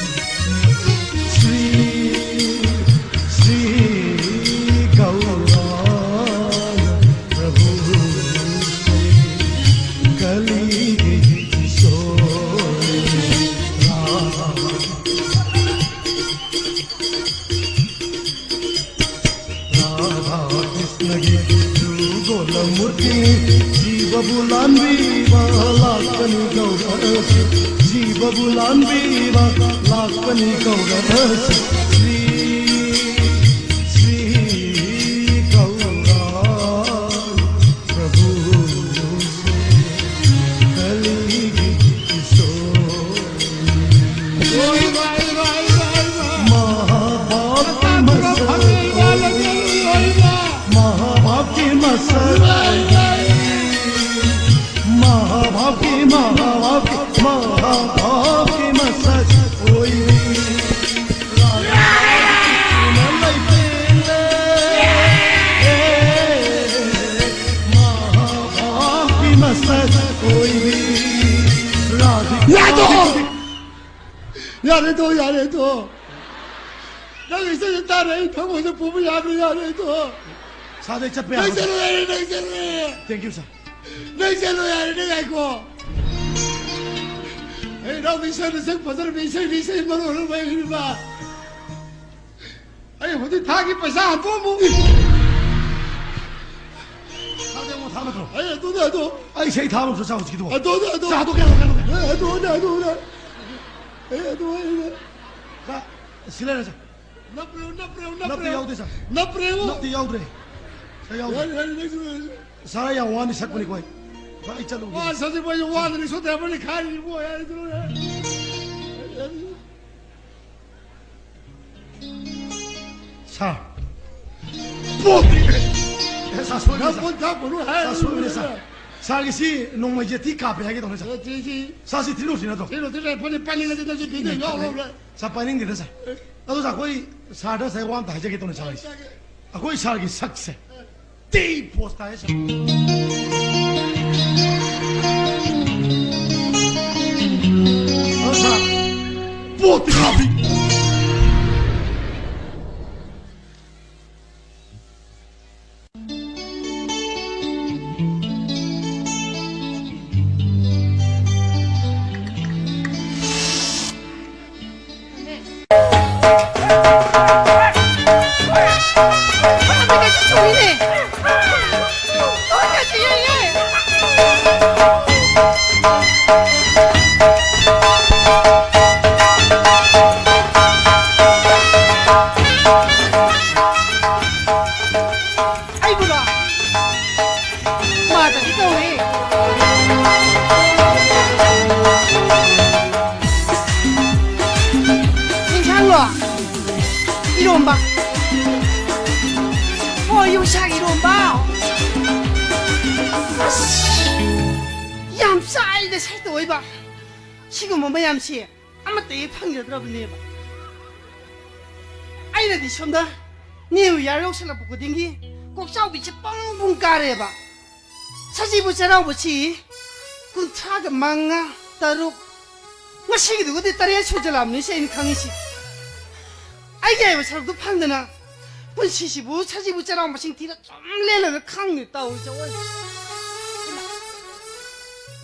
ꯁ꯭ꯔꯤ, ꯁ꯭ꯔꯤ ꯒꯧꯔꯥꯡꯒ ꯄ꯭ꯔꯚꯨꯁꯦ ꯀꯂꯤꯒꯤ ꯏꯁꯣꯔ꯫ ꯔꯥꯙꯥ ꯀ꯭ꯔꯤꯁ꯭ꯅꯒꯤ ꯔꯨꯒꯣꯂ ꯃꯨꯔꯇꯤꯅꯤ, ꯖꯤꯕꯕꯨ ꯂꯥꯟꯕꯤꯕ ꯂꯥꯛꯄꯅꯤ ꯒꯧꯔꯁꯤ, ꯖꯤꯕꯕꯨ ꯂꯥꯟꯕꯤꯕ ꯂꯥꯛꯄꯅꯤ ꯒꯧꯔꯁꯤ꯫ ꯁ꯭ꯔꯤ, ꯁ꯭ꯔꯤ ꯒꯧꯔ ꯄ꯭ꯔꯚꯨ ꯀꯂꯤꯒꯤ ꯏꯁꯣꯔ꯫ ꯃꯍꯥꯚꯥꯞꯀꯤ ꯃꯁꯛ ꯑꯣꯏꯕꯤ, ꯃꯍꯥꯚꯥꯞꯀꯤ ꯃꯁꯛ ꯑꯣꯏꯕꯤ, ꯃꯍꯥꯚꯥꯞꯀꯤ, ꯃꯍꯥꯚꯥꯞꯀꯤ, ꯃꯍꯥꯚꯥꯞꯀꯤ ꯃꯁꯛ ꯑꯣꯏꯕꯤ꯫ ꯌꯥꯔꯦ ꯇꯣ! ꯌꯥꯔꯦ ꯇꯣ! ꯅꯪ ꯏꯁꯩꯁꯦ ꯇꯥꯔꯦ, ꯑꯩ ꯊꯃꯣꯏꯗ ꯄꯨꯕ ꯌꯥꯗ꯭ꯔꯦ, ꯌꯥꯔꯦ ꯇꯣ! ꯁꯥꯔ, ꯑꯩ ꯆꯠꯄ ꯅꯪ ꯌꯥꯔꯦ꯫ ꯆꯠꯂꯣ, ꯌꯥꯔꯦ, ꯅꯪ ꯆꯠꯂꯣ, ꯌꯥꯔꯦ꯫ Thank you, sir꯫ ꯅꯪ ꯆꯠꯂꯣ, ꯌꯥꯔꯦ, ꯅꯪ ꯉꯥꯏꯈꯣ꯫ ꯑꯩ ꯏꯅꯥꯎ ꯏꯁꯩ ꯃꯁꯛ ꯐꯖꯔꯕ ꯏꯁꯩ, ꯏꯁꯩ ꯃꯔꯣꯜ ꯑꯃ ꯍꯩꯔꯤꯕ꯫ ꯑꯩ ꯍꯧꯖꯤꯛ ꯊꯥꯒꯤ ꯄꯩꯁꯥ ꯍꯟꯗꯣꯛꯑꯝꯃꯨ꯫ ꯊꯥꯗꯦ, ꯑꯃꯨꯛ ꯊꯥꯕ ꯅꯠꯇ꯭ꯔꯣ? ꯑꯩ ꯑꯗꯨꯅꯦ ꯑꯗꯣ꯫ ꯑꯩ ꯏꯁꯩ ꯊꯥꯕ ꯅꯠꯇ꯭ꯔꯣ, ꯆꯥ ꯍꯧꯖꯤꯛꯀꯤꯗꯨꯕꯣ? ꯑꯗꯨꯅꯦ ꯑꯗꯣ꯫ ꯆꯥ ꯍꯟꯗꯣꯛꯀꯦ, ꯍꯟꯗꯣꯛꯀꯦ, ꯍꯟꯗꯣꯛꯀꯦ꯫ ꯑꯦ, ꯑꯗꯨꯅꯦ ꯑꯗꯨꯅꯦ꯫ ꯑꯩ ꯑꯗꯨꯅꯦ꯫ ꯆꯥ, ꯁꯤ ꯂꯩꯔꯦ, ꯆꯥ꯫ ꯅꯞꯄ꯭ꯔꯦ, ꯅꯞꯄ꯭ꯔꯦ, ꯅꯞꯇꯤ ꯅꯞꯄ꯭ꯔꯦ꯫ ꯌꯥꯎꯗꯦ, ꯆꯥ꯫ ꯅꯞꯄ꯭ꯔꯦ꯫ ꯅꯞꯇꯤ ꯌꯥꯎꯗ꯭ꯔꯦ꯫ ꯆꯥ ꯌꯥꯎꯗ꯭ꯔꯦ꯫ ꯌꯥꯔꯦ, ꯌꯥꯔꯦ, ꯅꯪꯁꯨ꯫ ꯁꯥꯔ, ꯑꯩ ꯌꯥꯝ ꯋꯥꯅ ꯁꯛꯄꯅꯤꯀꯣ ꯑꯩ꯫ ꯁꯥꯔ, ꯑꯩ ꯆꯠꯂꯨꯒꯦ꯫ ꯋꯥ ꯁꯥꯖꯤꯛ ꯃꯣꯏꯁꯨ ꯋꯥꯗꯅ ꯁꯣꯠꯇ꯭ꯔꯕꯅꯤ ꯈꯥꯏꯔꯤꯕꯣ, ꯌꯥꯔꯦ, ꯆꯠꯂꯣ, ꯌꯥꯔꯦ꯫ ꯁꯥꯔ꯫ ꯄꯣꯠ! ꯁꯥꯔ, ꯁꯣꯏꯕꯅꯦ, ꯁꯥꯔ꯫ ꯅꯪ ꯐꯣꯟ ꯊꯝꯃꯨꯅꯨ ꯍꯥꯏ꯫ ꯁꯥꯔ, ꯁꯣꯏꯕꯅꯦ, ꯁꯥꯔ꯫ ꯁꯥꯔꯒꯤꯁꯤ ꯅꯣꯡꯃꯩꯁꯦ ꯊꯤ ꯀꯥꯞꯄꯦ ꯍꯥꯏꯒꯦ ꯇꯧꯅꯦ, ꯁꯥꯔ꯫ ꯑꯦ, ꯊꯤ, ꯊꯤ꯫ ꯁꯥꯔꯁꯤ ꯊꯤꯜꯂꯨꯁꯤ ꯅꯠꯇ꯭ꯔꯣ? ꯊꯤꯜꯂꯨ, ꯊꯤꯜꯂꯨ꯫ ꯐꯅꯤ, ꯄꯥꯏꯅꯤꯡꯉꯗꯤ ꯅꯪꯁꯨ ꯊꯤꯟꯗꯣꯏ ꯌꯥꯎꯔꯣ꯫ ꯁꯥꯔ, ꯄꯥꯏꯅꯤꯡꯗꯦꯗ, ꯁꯥꯔ꯫ ꯑꯗꯣ, ꯁꯥꯔ, ꯑꯩꯈꯣꯏ ꯁꯥꯔꯗ ꯉꯁꯥꯏ ꯋꯥ ꯑꯝꯇ ꯍꯥꯏꯖꯒꯦ ꯇꯧꯅꯦ, ꯁꯥꯔꯒꯤꯁꯦ꯫ ꯑꯩꯈꯣꯏ ꯁꯥꯔꯒꯤ ꯁꯛꯁꯦ ꯇꯤ ꯄꯣꯁ ꯇꯥꯏ, ꯁꯥꯔ꯫ ꯑꯗꯣ, ꯁꯥꯔ, ꯄꯣꯠꯇꯤ ꯀꯥꯞꯄꯤ꯫ ꯑꯩꯕꯨꯔꯣ? ꯃꯥꯗꯗꯤ ꯀꯧꯏ꯫ ꯏꯟꯁꯥꯡꯂꯣ? ꯏꯔꯣꯝꯕ꯫ ꯍꯣꯏ, ꯌꯣꯡꯆꯥꯛ ꯏꯔꯣꯝꯕ꯫ ꯑꯁ, ꯌꯥꯝ ꯆꯥꯏꯗ ꯁꯩꯇ ꯑꯣꯏꯕ꯫ ꯁꯤꯒꯨꯝꯕ ꯃꯌꯥꯝꯁꯤ ꯑꯃꯠꯇ ꯍꯦꯛ ꯐꯪꯖꯗ꯭ꯔꯕꯅꯦꯕ꯫ ꯑꯩꯅꯗꯤ ꯁꯣꯝꯗ New Year ꯌꯧꯁꯜꯂꯛꯄ ꯈꯨꯗꯤꯡꯒꯤ ꯀꯣꯛꯆꯥꯎꯕꯤꯁꯦ ꯄꯨꯡ ꯄꯨꯡ ꯀꯥꯔꯦꯕ꯫ ꯁꯖꯤꯕꯨ ꯆꯩꯔꯥꯎꯕꯁꯤ ꯀꯨꯟꯊ꯭ꯔꯥꯒ ꯃꯉꯥ, ꯇꯔꯨꯛ, ꯉꯁꯤꯒꯤꯗꯨꯒꯗꯤ ꯇꯔꯦꯠ ꯁꯨꯖꯜꯂꯛꯑꯕꯅꯤ ꯁꯤ ꯑꯩꯅ ꯈꯪꯉꯤꯁꯤ꯫ ꯑꯩꯒꯤ ꯍꯥꯏꯕ ꯁꯔꯨꯛꯇꯨ ꯐꯪꯗꯅ ꯄꯨꯟꯁꯤꯁꯤꯕꯨ ꯁꯖꯤꯕꯨ ꯆꯩꯔꯥꯎ ꯃꯁꯤꯡ ꯊꯤꯔ ꯁꯨꯝ ꯂꯦꯜꯂꯒ ꯈꯪꯗꯦ ꯇꯧꯔꯤꯁꯦ꯫ ꯑꯣꯏ,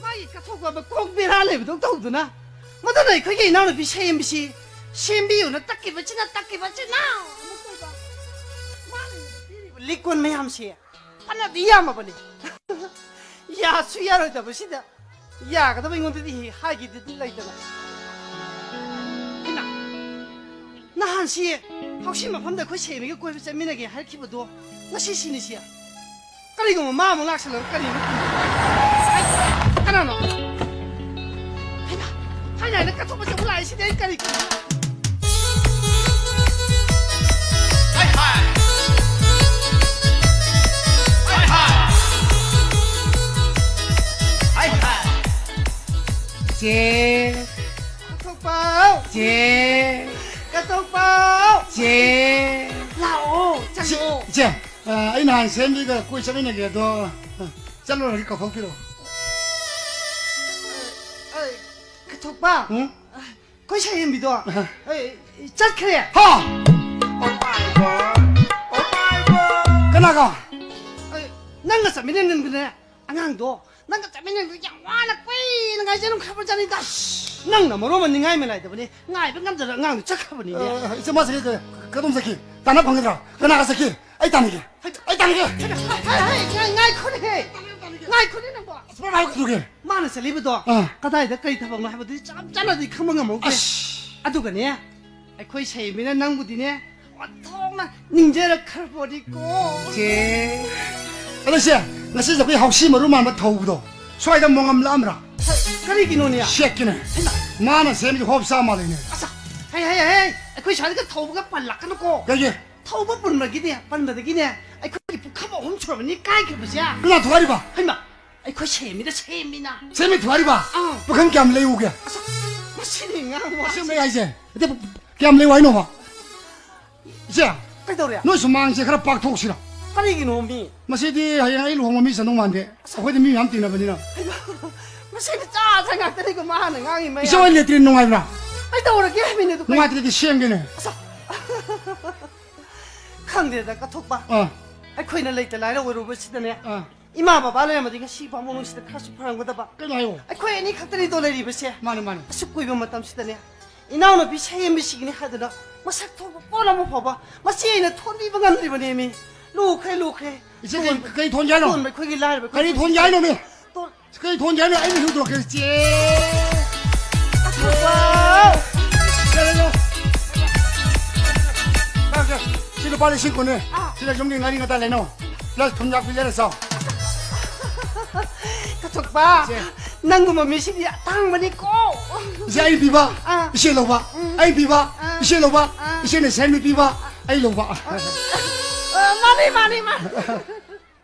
ꯃꯥꯒꯤ ꯀꯠꯊꯣꯛꯄ ꯀꯣꯛ ꯕꯦꯔꯥ ꯂꯩꯕꯗꯧ ꯇꯧꯗꯅ꯫ ꯃꯗꯨꯅ ꯑꯩꯈꯣꯏꯒꯤ ꯏꯅꯥꯎꯅꯨꯄꯤ ꯁꯦꯝꯕꯤꯁꯤ, ꯁꯦꯝꯕꯤꯌꯨꯅ ꯇꯛꯈꯤꯕꯁꯤꯅ, ꯇꯛꯈꯤꯕꯁꯤꯅ ꯑꯃꯨꯛ ꯇꯧꯕ꯫ ꯃꯥꯅ ꯄꯤꯔꯤꯕ ꯂꯤꯛ ꯀꯣꯟ ꯃꯌꯥꯝꯁꯦ ꯐꯅꯗꯤ ꯌꯥꯝꯃꯕꯅꯤ꯫ ꯌꯥꯁꯨ ꯌꯥꯔꯣꯏꯗꯕꯁꯤꯗ ꯌꯥꯒꯗꯕ ꯑꯩꯉꯣꯟꯗꯗꯤ ꯍꯥꯏꯒꯦꯗꯤ ꯂꯩꯇꯅ꯫ ꯏꯃꯥ, ꯅꯍꯥꯟꯁꯤ ꯍꯧꯁꯤ ꯃꯐꯝꯗ ꯑꯩꯈꯣꯏ ꯁꯦꯝꯃꯤꯒ ꯀꯣꯏꯕ ꯆꯠꯃꯤꯟꯅꯒꯦ ꯍꯥꯏꯔꯛꯈꯤꯕꯗꯣ ꯉꯁꯤ ꯁꯤꯅꯤꯁꯤ꯫ ꯀꯔꯤꯒꯨꯝꯕ ꯃꯥ ꯑꯃꯨꯛ ꯂꯥꯛꯁꯜꯂꯒ ꯀꯔꯤꯅꯣ? ꯀꯅꯥꯅꯣ? ꯍꯩꯃꯥ! ꯍꯥꯏꯅ ꯍꯥꯏꯅ ꯀꯠꯊꯣꯛꯄꯁꯦ ꯑꯃꯨꯛ ꯂꯥꯛꯏꯁꯤꯗꯤ ꯑꯩ ꯀꯔꯤ ꯍꯥꯏ ꯍꯥꯏ! ꯆꯦ꯫ ꯀꯠꯊꯣꯛꯄꯥꯎ꯫ ꯆꯦ꯫ ꯀꯠꯊꯣꯛꯄꯥꯎ꯫ ꯆꯦ꯫ ꯂꯥꯛꯑꯣ, ꯆꯪꯉꯛꯑꯣ꯫ ꯏꯆꯦ, ꯑ, ꯑꯩ ꯅꯍꯥꯟ ꯁꯦꯝꯕꯤꯒ ꯀꯣꯏ ꯆꯠꯃꯤꯟꯅꯒꯦ ꯑꯗꯣ, ꯑ, ꯆꯠꯂꯨꯔꯒꯦ, ꯀꯧꯊꯣꯛꯄꯤꯔꯛꯑꯣ꯫ ꯑꯩ, ꯀꯠꯊꯣꯛꯄ꯫ ꯎꯝ? ꯑꯩꯈꯣꯏ ꯁꯍꯦꯝꯕꯤꯗꯣ, ꯑ꯫ ꯑꯩ, ꯆꯠꯈ꯭ꯔꯦ꯫ ꯍꯥ? ꯀꯅꯥꯒ? ꯑꯩ, ꯅꯪꯒ ꯆꯠꯃꯤꯟꯅꯅꯤꯡꯗꯅꯦ꯫ ꯑꯉꯥꯡꯗꯣ ꯅꯪꯒ ꯆꯠꯃꯤꯟꯅꯕꯗ ꯌꯥꯝ ꯋꯥꯅ ꯀꯨꯏꯅ ꯉꯥꯏꯖꯔꯝꯈ꯭ꯔꯕꯖꯥꯠꯅꯤꯗ꯫ ꯅꯪꯅ ꯃꯔꯣꯟ ꯑꯃ ꯅꯤꯡꯉꯥꯏ ꯃꯅꯥꯏꯗꯕꯅꯦ, ꯉꯥꯏꯕ ꯉꯝꯗ꯭ꯔ ꯑꯉꯥꯡꯗꯣ ꯆꯠꯈ꯭ꯔꯕꯅꯤꯅꯦ꯫ ꯑ, ꯏꯆꯦ, ꯃꯥꯁꯦ ꯀ-, ꯀꯗꯣꯝ ꯆꯠꯈꯤ? ꯇꯥꯟꯅ ꯐꯪꯒꯗ꯭ꯔꯥ? ꯀꯅꯥꯒ ꯆꯠꯈꯤ? ꯑꯩ ꯇꯥꯟꯅꯒꯦ꯫ ꯍꯩ, ꯑꯩ ꯇꯥꯟꯅꯒꯦ꯫ ꯍꯩ, ꯍꯩ, ꯍꯩ, ꯉꯥꯏ-, ꯉꯥꯏꯈꯣꯅꯦꯍꯦ꯫ ꯉꯥꯏꯈꯣꯅꯦ ꯅꯪꯕꯣ꯫ ꯑꯁ, ꯃꯥ ꯍꯥꯏꯕ ꯀꯩꯗꯧꯒꯦ? ꯃꯥꯅ ꯆꯠꯂꯤꯕꯗꯣ ꯑꯥ꯫ ꯀꯗꯥꯏꯗ ꯀꯔꯤ ꯊꯕꯛꯅꯣ ꯍꯥꯏꯕꯗꯨꯗꯤ ꯆꯞ ꯆꯥꯅꯗꯤ ꯈꯪꯕ ꯉꯝꯍꯧꯗ꯭ꯔꯦ꯫ ꯑꯁ꯫ ꯑꯗꯨꯒꯅꯦ, ꯑꯩꯈꯣꯏ ꯁꯍꯦꯝꯕꯤꯅ ꯅꯪꯕꯨꯗꯤꯅꯦ, ꯑꯣꯟꯊꯣꯛꯅ ꯅꯤꯡꯖꯔꯛꯈ꯭ꯔꯕꯣꯅꯤꯀꯣ꯫ ꯆꯦ꯫ ꯑꯗꯣ ꯏꯆꯦ, ꯉꯁꯤꯁꯦ ꯑꯩꯈꯣꯏ ꯍꯥꯎꯁꯤ ꯃꯔꯨ ꯃꯥꯟꯕ ꯊꯧꯕꯗꯣ, ꯁ꯭ꯋꯥꯏꯗ ꯃꯣꯉꯝ ꯂꯥꯛꯑꯝꯕ꯭ꯔꯥ? ꯍꯩ, ꯀꯔꯤꯒꯤꯅꯣꯅꯦ? ꯁꯦꯠꯀꯤꯅꯦ꯫ ꯍꯩꯃꯥ꯫ ꯃꯥꯅ ꯁꯦꯝꯃꯤꯁꯦ ꯍꯣꯞ ꯆꯥ ꯃꯥꯜꯂꯤꯅꯦ꯫ ꯑꯁ, ꯍꯩ, ꯍꯩ, ꯍꯩ, ꯑꯩꯈꯣꯏ ꯁ꯭ꯋꯥꯏꯗꯒ ꯊꯧꯕꯒ ꯄꯜꯂꯛꯀꯅꯨꯀꯣ꯫ ꯀꯩꯒꯤ? ꯊꯧꯕ ꯄꯨꯟꯕꯒꯤꯅꯦ, ꯄꯟꯕꯗꯒꯤꯅꯦ, ꯑꯩꯈꯣꯏꯒꯤ ꯄꯨꯈꯝ ꯑꯍꯨꯝ ꯁꯨꯔꯕꯅꯤ ꯀꯥꯏꯈ꯭ꯔꯕꯁꯦ꯫ ꯀꯅꯥ ꯊꯨꯒꯥꯏꯔꯤꯕ? ꯍꯩꯃꯥ, ꯑꯩꯈꯣꯏ ꯁꯦꯝꯃꯤꯅ ꯁꯦꯝꯃꯤꯅ꯫ ꯁꯦꯝꯃꯤ ꯊꯨꯒꯥꯏꯔꯤꯕ? ꯑꯥ꯫ ꯄꯨꯈꯝ ꯀꯌꯥꯝ ꯂꯩꯎꯒꯦ? ꯑꯁ, ꯃꯁꯤꯗꯤ ꯉꯥꯡꯕ ꯋꯥꯁꯤ꯫ ꯑꯁꯦꯡꯕ ꯑꯩ ꯍꯥꯏꯁꯦ꯫ ꯑꯗꯨ ꯀꯌꯥꯝ ꯂꯩꯎ ꯍꯥꯏꯅꯣꯕ? ꯏꯆꯦ, ꯀꯩꯗꯧꯔꯦ? ꯅꯣꯏ ꯁꯨꯃꯥꯡꯁꯦ ꯈꯔ ꯄꯥꯛꯊꯣꯛꯁꯤꯔ? ꯀꯔꯤꯒꯤꯅꯣ ꯃꯤ? ꯃꯁꯤꯗꯤ ꯍꯌꯦꯡ ꯑꯩ ꯂꯨꯍꯣꯡꯕ ꯃꯤ ꯆꯟꯗꯧ ꯃꯥꯟꯗꯦ꯫ ꯑꯁ꯫ ꯑꯩꯈꯣꯏꯗꯤ ꯃꯤ ꯃꯌꯥꯝ ꯇꯤꯟꯅꯕꯅꯤꯅ꯫ ꯍꯩꯃꯥ, ꯃꯁꯤꯗꯤ ꯆꯥ ꯆꯥ ꯉꯥꯛꯇꯅꯤꯀꯣ ꯃꯥꯅ ꯉꯥꯡꯉꯤ ꯃꯌꯥꯝ꯫ ꯏꯆꯦ ꯍꯣꯏ ꯂꯦꯇ꯭ꯔꯤꯟ ꯅꯨꯡꯉꯥꯏꯕ꯭ꯔꯥ? ꯀꯩꯗꯧꯔꯒꯦ ꯍꯥꯏꯕꯅꯤꯗ? ꯅꯨꯡꯉꯥꯏꯇ꯭ꯔꯗꯤ ꯁꯦꯝꯒꯦꯅꯦ꯫ ꯑꯁ꯫ ꯈꯪꯗꯦꯗ, ꯀꯠꯊꯣꯛꯄ꯫ ꯑꯥ꯫ ꯑꯩꯈꯣꯏꯅ ꯂꯩꯇ ꯂꯥꯏꯔ ꯑꯣꯏꯔꯨꯕꯁꯤꯗꯅꯦ, ꯑꯥ꯫ ꯏꯃꯥ ꯕꯕꯥ ꯂꯩꯔꯝꯃꯗꯤ ꯉꯁꯤ ꯐꯥꯎ ꯃꯅꯨꯡꯁꯤꯗ ꯈꯔꯁꯨ ꯐꯔꯝꯒꯗꯕ꯫ ꯀꯩꯅꯣ ꯍꯥꯏꯌꯣ꯫ ꯑꯩꯈꯣꯏ ꯑꯅꯤ ꯈꯛꯇꯅꯤꯗꯣ ꯂꯩꯔꯤꯕꯁꯦ꯫ ꯃꯥꯅꯦ, ꯃꯥꯅꯦ꯫ ꯑꯁꯨꯛ ꯀꯨꯏꯕ ꯃꯇꯝꯁꯤꯗꯅꯦ, ꯏꯅꯥꯎꯅꯨꯄꯤ ꯁꯍꯦꯝꯕꯤꯁꯤꯒꯤꯅꯤ ꯍꯥꯏꯗꯨꯅ ꯃꯁꯛ ꯊꯣꯛꯄ ꯄꯣꯠ ꯑꯃ ꯐꯥꯎꯕ ꯃꯆꯦ ꯑꯩꯅ ꯊꯣꯟꯕꯤꯕ ꯉꯝꯗ꯭ꯔꯤꯕꯅꯦꯃꯤ꯫ ꯂꯨꯈ꯭ꯔꯦ, ꯂꯨꯈ꯭ꯔꯦ꯫ ꯏꯆꯦ, ꯀꯩ, ꯇꯣꯟꯕ-, ꯀꯩ ꯊꯣꯟꯒꯦ ꯍꯥꯏꯅꯣ? ꯇꯣꯟꯕ ꯑꯩꯈꯣꯏꯒꯤ ꯂꯥꯏꯔꯕ ꯑꯩꯈꯣꯏ ꯀꯔꯤ ꯊꯣꯟꯒꯦ ꯍꯥꯏꯅꯣꯃꯤ? ꯇꯣꯟ-, ꯀꯩ ꯊꯣꯟꯒꯦ ꯍꯥꯏꯅꯣ? ꯑꯩ ꯃꯤꯍꯨꯟ ꯊꯣꯛꯂꯛꯀꯦ, ꯆꯦ꯫ ꯀꯠꯊꯣꯛꯄ! ꯌꯥꯔꯦ, ꯌꯥꯔꯦ꯫ ꯁꯤ ꯂꯨꯄꯥ ꯂꯤꯁꯤꯡ ꯀꯨꯟꯅꯦ꯫ ꯑꯥ꯫ ꯁꯤꯗ ꯌꯨꯝꯒꯤ ꯉꯥꯔꯤ ꯉꯇꯥ ꯂꯩꯅꯧ꯫ ꯄ꯭ꯂꯁ ꯊꯨꯝ ꯌꯥꯛꯄꯤ ꯂꯩꯔ ꯆꯥꯎ꯫ ꯀꯠꯊꯣꯛꯄ, ꯆꯦ꯫ ꯅꯪꯒꯨꯝꯕ ꯃꯤꯁꯤꯗꯤ ꯑꯇꯥꯡꯕꯅꯤꯀꯣ꯫ ꯏꯆꯦ, ꯑꯩ ꯄꯤꯕ, ꯑꯥ꯫ ꯏꯆꯦ ꯂꯧꯕ꯫ ꯎꯝ꯫ ꯑꯩ ꯄꯤꯕ, ꯑꯥ꯫ ꯏꯆꯦ ꯂꯧꯕ꯫ ꯑꯥ꯫ ꯏꯆꯦꯅ ꯁꯦꯟꯃꯤ ꯄꯤꯕ, ꯑꯩ ꯂꯧꯕ꯫ ꯑꯥ, ꯃꯥꯅꯤ, ꯃꯥꯅꯤ, ꯃꯥꯅꯤ꯫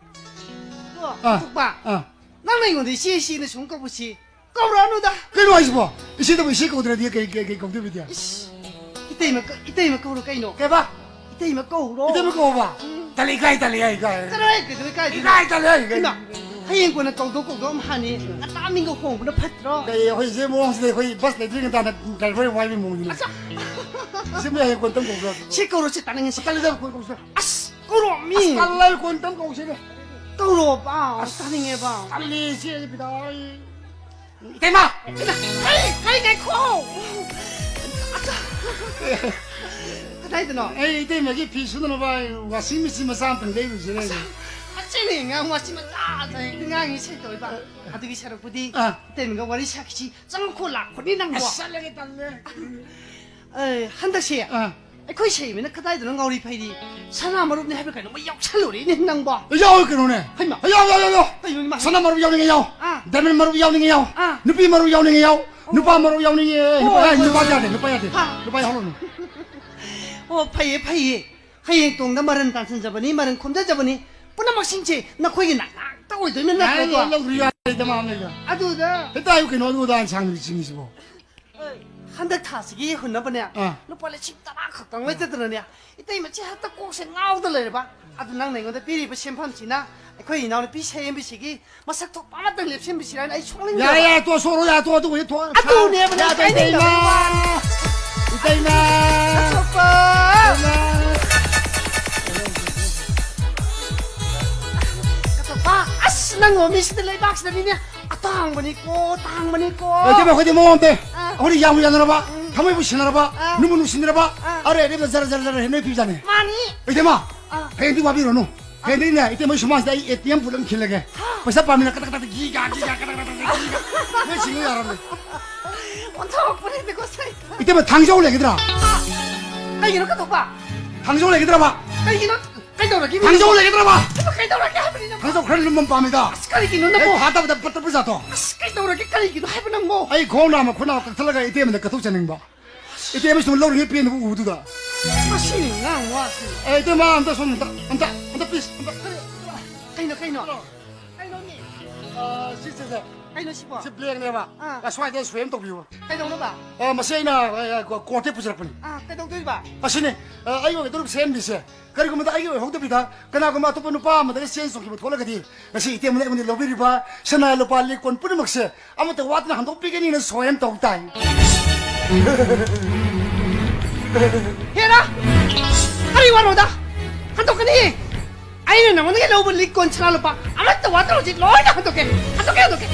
ꯑꯗꯣ, ꯑꯥ꯫ ꯀꯠꯊꯣꯛꯄ, ꯑꯥ꯫ ꯅꯪꯅ ꯑꯩꯉꯣꯟꯗ ꯏꯆꯦ, ꯏꯆꯦꯅ ꯁꯨꯝ ꯀꯧꯕꯁꯤ ꯀꯧꯔꯛꯑꯅꯨꯗ꯫ ꯀꯩꯅꯣ ꯍꯥꯏꯁꯤꯕꯣ? ꯏꯆꯦꯗꯕꯨ ꯏꯆꯦ ꯀꯧꯗ꯭ꯔꯗꯤ ꯀꯩ, ꯀꯩ, ꯀꯩ ꯀꯧꯗꯣꯏꯕꯤꯗꯤ? ꯏꯁ, ꯏꯇꯩꯃ ꯀ-, ꯏꯇꯩꯃ ꯀꯧꯔꯣ ꯀꯩꯅꯣ? ꯀꯩꯕ? ꯏꯇꯩꯃ ꯀꯧꯔꯣ꯫ ꯏꯇꯩꯃ ꯀꯧꯕ? ꯎꯝ꯫ ꯇꯜꯂꯤ, ꯏꯀꯥꯏ, ꯇꯜꯂꯤ, ꯑꯩ ꯏꯀꯥꯏ꯫ ꯆꯠꯂꯣꯍꯦ, ꯀꯩꯗꯧꯕꯩ ꯏꯀꯥꯏꯗꯣꯏꯅꯣ? ꯏꯀꯥꯏ, ꯇꯜꯂꯤ, ꯑꯩ ꯏꯀꯥꯏ꯫ ꯏꯃꯥ, ꯍꯌꯦꯡ ꯀꯣꯟꯅ ꯀꯧꯗꯧ ꯀꯧꯗꯧ ꯑꯃ ꯍꯥꯟꯅꯤ꯫ ꯉꯟꯇꯥ ꯃꯤꯡꯒ ꯍꯣꯡꯕꯅ ꯐꯠꯇ꯭ꯔꯣ? ꯀꯩ, ꯑꯩꯈꯣꯏ ꯏꯆꯦ ꯃꯑꯣꯡꯁꯤꯗꯤ ꯑꯩꯈꯣꯏ ꯕꯁ ꯂꯩꯇ꯭ꯔꯤ ꯉꯟꯇꯥꯅ ꯗ꯭ꯔꯥꯏꯚꯔ ꯋꯥꯏꯕꯒꯤ ꯃꯑꯣꯡꯅꯤꯅꯦ꯫ ꯑꯆꯥ꯫ ꯏꯆꯦ, ꯃꯤ ꯍꯌꯦꯡ ꯀꯣꯟꯅ ꯇꯝ ꯀꯧꯕ꯭ꯔꯣ? ꯁꯤ ꯀꯧꯔꯣ, ꯁꯤ ꯇꯥꯅꯤꯡꯉꯦ, ꯁꯤ꯫ ꯇꯜꯂꯤꯗ, ꯀꯣꯟ ꯀꯧꯁꯤꯗ꯫ ꯑꯁ, ꯀꯧꯔꯣ, ꯃꯤ꯫ ꯑꯁ, ꯇꯜꯂꯦ, ꯀꯣꯟ ꯇꯝ ꯀꯧꯁꯤꯗ꯫ ꯀꯧꯔꯣ, ꯄꯥꯎ, ꯑꯁ, ꯇꯥꯅꯤꯡꯉꯦ, ꯄꯥꯎ꯫ ꯇꯜꯂꯤ, ꯏꯆꯦ, ꯑꯩ ꯕꯤꯗꯥ, ꯑꯩ꯫ ꯏꯇꯩꯃ! ꯍꯩ, ꯍꯩ, ꯉꯥꯏꯈꯣ! ꯀꯗꯥꯏꯗꯅꯣ? ꯑꯩ ꯏꯇꯩꯃꯒꯤ ꯐꯤ ꯁꯨꯅꯅꯕ ꯋꯥꯁꯤꯡ ꯃꯦꯆꯤꯟ ꯃꯆꯥ ꯑꯝꯇꯪ ꯂꯩꯔꯨꯁꯤꯔ꯫ ꯑꯁ, ꯃꯆꯦꯅꯦ ꯉꯥꯡ ꯋꯥꯁꯤꯡ ꯃꯆꯥ ꯑꯝꯇ ꯍꯦꯛꯇ ꯉꯥꯡꯉꯤ ꯁꯦꯡꯇꯣꯛꯏꯕ꯫ ꯑꯗꯨꯒꯤ ꯁꯔꯨꯛꯄꯨꯗꯤ ꯑꯥ꯫ ꯏꯇꯩꯃꯒ ꯋꯥꯔꯤ ꯁꯥꯈꯤꯁꯤ꯫ ꯆꯪꯉꯛꯈꯣ, ꯂꯥꯛꯈꯣꯅꯤ ꯅꯪꯕꯣ꯫ ꯑꯁ, ꯆꯠꯂꯒꯦ, ꯇꯜꯂꯦ꯫ ꯑꯦ, ꯍꯟꯗꯛꯁꯦ ꯑꯥ꯫ ꯑꯩꯈꯣꯏ ꯁꯩꯕꯤꯅ ꯀꯗꯥꯏꯗꯅꯣ ꯉꯥꯎꯔꯤ ꯐꯩꯔꯤ ꯁꯅꯥ ꯃꯔꯨꯞꯅꯤ ꯍꯥꯏꯕ ꯀꯩꯅꯣꯝꯃ ꯌꯥꯎꯁꯜꯂꯨꯔꯦꯅꯦ ꯅꯪꯕꯣ꯫ ꯌꯥꯎꯋꯦ ꯀꯩꯅꯣꯅꯦ꯫ ꯍꯩꯃꯥ꯫ ꯌꯥꯎ, ꯌꯥꯎ, ꯌꯥꯎ, ꯌꯥꯎ꯫ ꯀꯩꯅꯣꯅꯦ ꯃꯥ ꯁꯅꯥ ꯃꯔꯨꯞ ꯌꯥꯎꯅꯤꯡꯉꯦ, ꯌꯥꯎ꯫ ꯑꯥ꯫ ꯗꯥꯏꯃꯟ ꯃꯔꯨꯞ ꯌꯥꯎꯅꯤꯡꯉꯦ, ꯌꯥꯎ꯫ ꯑꯥ꯫ ꯅꯨꯄꯤ ꯃꯔꯨꯞ ꯌꯥꯎꯅꯤꯡꯉꯦ, ꯌꯥꯎ꯫ ꯑꯣ꯫ ꯅꯨꯄꯥ ꯃꯔꯨꯞ ꯌꯥꯎꯅꯤꯡꯉꯦ꯫ ꯅꯨꯄꯥ, ꯑꯣ, ꯑꯦ, ꯍꯣꯏ, ꯅꯨꯄꯥ ꯍꯣꯏ꯫ ꯌꯥꯗꯦ, ꯅꯨꯄꯥ ꯌꯥꯗꯦ꯫ ꯍꯥ꯫ ꯅꯨꯄꯥ ꯌꯥꯎꯍꯜꯂꯨꯅꯨ꯫ ꯑꯣ, ꯐꯩꯌꯦ, ꯐꯩꯌꯦ꯫ ꯍꯌꯦꯡ ꯇꯣꯡꯗ ꯃꯔꯟ ꯇꯥꯟꯁꯤꯟꯖꯕꯅꯤ, ꯃꯔꯟ ꯈꯣꯝꯖꯖꯕꯅꯤ꯫ ꯄꯨꯝꯅꯃꯛꯁꯤꯡꯁꯦ ꯅꯈꯣꯏꯒꯤ ꯅꯥꯛ ꯉꯥꯛꯇ ꯑꯣꯏꯗꯣꯏꯅꯤ ꯅꯠꯇ꯭ꯔꯣ? ꯌꯥꯔꯦ, ꯂꯧꯗ꯭ꯔꯤ ꯌꯥꯔꯦ, ꯏꯇꯩꯃ ꯑꯃ ꯂꯩꯔꯦ꯫ ꯑꯗꯨꯗ ꯍꯦꯛꯇ ꯍꯥꯏꯌꯨ ꯀꯩꯅꯣ, ꯑꯗꯨ ꯑꯗꯥ ꯁꯥꯡꯅ ꯆꯤꯡꯉꯤꯁꯤꯕꯣ꯫ ꯑꯦ, ꯍꯟꯗꯛ ꯊꯥꯁꯤꯒꯤ ꯍꯨꯟꯅꯕꯅꯦ, ꯑꯥ꯫ ꯂꯨꯄꯥ ꯂꯤꯁꯤꯡ ꯇꯔꯥ ꯈꯛꯇꯪ ꯂꯩꯇꯗꯅꯅꯦ, ꯏꯇꯩꯃ ꯆꯦ ꯍꯦꯛꯇ ꯀꯣꯛꯁꯦ ꯉꯥꯎꯗ ꯂꯩꯔꯕ꯫ ꯑꯗꯨ ꯅꯪꯅ ꯑꯩꯉꯣꯟꯗ ꯄꯤꯔꯤꯕ ꯁꯦꯟꯐꯝꯁꯤꯅ ꯑꯩꯈꯣꯏ ꯏꯅꯥꯎꯅꯨꯄꯤ ꯁꯦꯝꯕꯤꯁꯤꯒꯤ ꯃꯁꯛ ꯊꯣꯛꯄ ꯑꯃꯇꯪ ꯂꯦꯞꯁꯤꯟꯕꯤꯁꯤꯔꯥꯅ ꯑꯩ ꯁꯣꯛꯅꯤꯡꯗꯕ꯫ ꯌꯥꯔꯦ, ꯌꯥꯔꯦ, ꯇꯣꯛꯑꯣ, ꯁꯣꯛꯂꯣ, ꯌꯥꯔꯦ, ꯇꯣꯛꯑꯣ, ꯑꯗꯨꯕꯨꯗꯤ ꯊꯣꯛꯑꯣ꯫ ꯑꯗꯨꯅꯦꯕ ꯅꯪ ꯌꯥꯗꯦ, ꯍꯥꯏꯅꯤꯡꯗꯕ ꯏꯇꯩꯃ꯫ ꯋꯥ꯫ ꯏꯇꯩꯃ꯫ ꯁꯛ ꯊꯣꯛꯄ꯫ ꯏꯇꯩꯃ꯫ ꯁꯛ ꯊꯣꯛꯄ꯫ ꯑꯁ, ꯅꯪ ꯃꯤꯁꯤꯗ ꯂꯩꯕꯥꯛꯁꯤꯗꯅꯤꯅꯦ꯫ ꯑꯇꯥꯡꯕꯅꯤꯀꯣ, ꯇꯥꯡꯕꯅꯤꯀꯣ꯫ ꯑꯦ, ꯏꯇꯩꯃ, ꯑꯩꯈꯣꯏꯗꯤ ꯃꯑꯣꯡ ꯑꯃ ꯇꯧ꯫ ꯑꯥ꯫ ꯑꯩꯈꯣꯏꯗꯤ ꯌꯥꯝꯕꯨ ꯌꯥꯅꯔꯕ, ꯑꯥ꯫ ꯊꯃꯣꯏꯕꯨ ꯁꯤꯟꯅꯔꯕ, ꯑꯥ꯫ ꯅꯨꯡꯕꯨ ꯅꯨꯡꯁꯤꯅꯔꯕ, ꯑꯥ꯫ ꯑꯔꯩ ꯑꯔꯩꯕ ꯖꯔ ꯖꯔ ꯖꯔ ꯍꯦꯟꯅ ꯄꯤꯕꯖꯥꯠꯅꯤ꯫ ꯃꯥꯅꯤ꯫ ꯏꯇꯩꯃ, ꯑꯥ꯫ ꯍꯌꯦꯡꯗꯤ ꯋꯥꯕꯤꯔꯨꯔꯅꯨ꯫ ꯑꯥ꯫ ꯍꯌꯦꯡꯗꯤ ꯏꯇꯩꯃ ꯁꯨꯃꯥꯡꯁꯤꯗ ꯑꯩ ꯑꯦ ꯇꯤ ꯑꯦꯝ ꯄꯨꯂꯞ ꯈꯤꯜꯂꯒꯦ꯫ ꯍꯥ꯫ ꯄꯩꯁꯥ ꯄꯥꯝꯃꯤꯅ ꯀꯇꯛ ꯀꯇꯛ ꯀꯇꯛ ꯒꯤꯒꯥ ꯒꯤꯒꯥ ꯀꯇꯛ ꯀꯇꯛ ꯀꯇꯛ ꯒꯤꯒꯥ꯫ ꯅꯣꯏ ꯁꯤꯡꯉꯨ ꯌꯥꯔꯕꯅꯤ꯫ ꯑꯣꯟꯊꯣꯔꯛꯄꯅꯤꯗꯀꯣ ꯁꯩ꯫ ꯏꯇꯩꯃ, ꯊꯥꯡꯖꯧ ꯂꯩꯒꯗ꯭ꯔꯥ? ꯀꯩꯒꯤꯅꯣ ꯀꯩꯗꯧꯕ? ꯊꯥꯡꯖꯧ ꯂꯩꯒꯗ꯭ꯔꯕ? ꯀꯩꯒꯤꯅꯣ? ꯀꯩꯗꯧꯔꯒꯦ ꯃꯤ? ꯊꯥꯡꯖꯧ ꯂꯩꯒꯗ꯭ꯔꯕ? ꯀꯩꯗꯧꯔꯒꯦ ꯍꯥꯏꯕꯅꯤ ꯅꯪ? ꯊꯥꯡꯖꯧ ꯈꯔ ꯂꯨꯝꯕ ꯑꯃ ꯄꯥꯝꯃꯤꯗ꯫ ꯑꯁ, ꯀꯔꯤꯒꯤꯅꯣ ꯅꯪꯕꯣ? ꯍꯦꯛ ꯊꯥꯗꯕꯗ ꯄꯠ ꯄꯠ ꯄꯠ ꯖꯥꯠꯇꯣ꯫ ꯑꯁ, ꯀꯩꯗꯧꯔꯒꯦ? ꯀꯔꯤꯒꯤꯅꯣ ꯍꯥꯏꯕ ꯅꯪꯕꯣ? ꯑꯩ ꯈꯣꯡ ꯅꯥꯝꯃ ꯈꯨꯠ ꯅꯥꯝꯃ ꯀꯛꯊꯠꯂꯒ ꯏꯇꯩꯃꯗ ꯀꯠꯊꯣꯛꯆꯅꯤꯡꯕ꯫ ꯏꯇꯩꯃ ꯁꯨꯝ ꯂꯧꯔꯤꯉꯩ ꯄꯦꯟꯗꯕ ꯎꯕꯗꯨꯗ꯫ ꯃꯁꯤꯅꯤ ꯉꯥꯡ ꯋꯥꯁꯤ꯫ ꯑꯦ, ꯏꯇꯩꯃ, ꯑꯝꯇ ꯁꯣꯝ ꯑꯝꯇ, ꯑꯝꯇ, ꯑꯝꯇ please, ꯑꯝꯇ꯫ ꯀꯩꯅꯣ, ꯀꯩꯅꯣ? ꯀꯩꯅꯣ? ꯀꯩꯅꯣꯅꯦ? ꯑꯥ, ꯁꯤ, ꯁꯤ, ꯁꯤ꯫ ꯀꯩꯅꯣ ꯁꯤꯕꯣ? ꯁꯤ blankꯅꯦꯕ꯫ ꯑꯥ꯫ ꯑꯁ꯭ꯋꯥꯏꯗ ꯁꯣꯏ ꯑꯃ ꯇꯧꯕꯤꯌꯨ꯫ ꯀꯩꯗꯧꯅꯕ? ꯑ, ꯃꯁꯤ ꯑꯩꯅ, ꯑ, ꯑ, courtꯇ ꯄꯨꯖꯔꯛꯄꯅꯤ꯫ ꯑꯥ, ꯀꯩꯗꯧꯗꯣꯏꯕ? ꯑꯁꯤꯅꯤ, ꯑ, ꯑꯩꯒꯤ ꯑꯣꯏꯒꯗꯧꯔꯤꯕ ꯁꯦꯝꯕꯤꯁꯦ꯫ ꯀꯔꯤꯒꯨꯝꯕꯗ ꯑꯩꯒꯤ ꯑꯣꯏꯍꯧꯗꯕꯤꯗ ꯀꯅꯥꯒꯨꯝꯕ ꯑꯇꯣꯞꯄ ꯅꯨꯄꯥ ꯑꯃꯗꯒ ꯆꯦꯟ ꯆꯣꯡꯈꯤꯕ ꯊꯣꯛꯂꯒꯗꯤ, ꯉꯁꯤ ꯏꯇꯩꯃꯅ ꯑꯩꯉꯣꯟꯗ ꯂꯧꯕꯤꯔꯤꯕ ꯁꯅꯥ ꯂꯨꯄꯥ ꯂꯤꯛ ꯀꯣꯟ ꯄꯨꯝꯅꯃꯛꯁꯦ ꯑꯃꯠꯇ ꯋꯥꯠꯇꯅ ꯍꯟꯗꯣꯛꯄꯤꯒꯅꯤꯅ ꯁꯣꯏ ꯑꯃ ꯇꯧ ꯇꯥꯏ꯫ ꯍꯦꯔꯥ! ꯀꯔꯤ ꯋꯥꯅꯣꯗ? ꯍꯟꯗꯣꯛꯀꯅꯤ! ꯑꯩꯅ ꯅꯉꯣꯟꯗꯒꯤ ꯂꯧꯕ ꯂꯤꯛ ꯀꯣꯟ ꯁꯅꯥ ꯂꯨꯄꯥ ꯑꯃꯠꯇ ꯋꯥꯠꯇꯅ ꯍꯧꯖꯤꯛ ꯂꯣꯏꯅ ꯍꯟꯗꯣꯛꯀꯦ! ꯍꯟꯗꯣꯛꯀꯦ, ꯍꯟꯗꯣꯛꯀꯦ!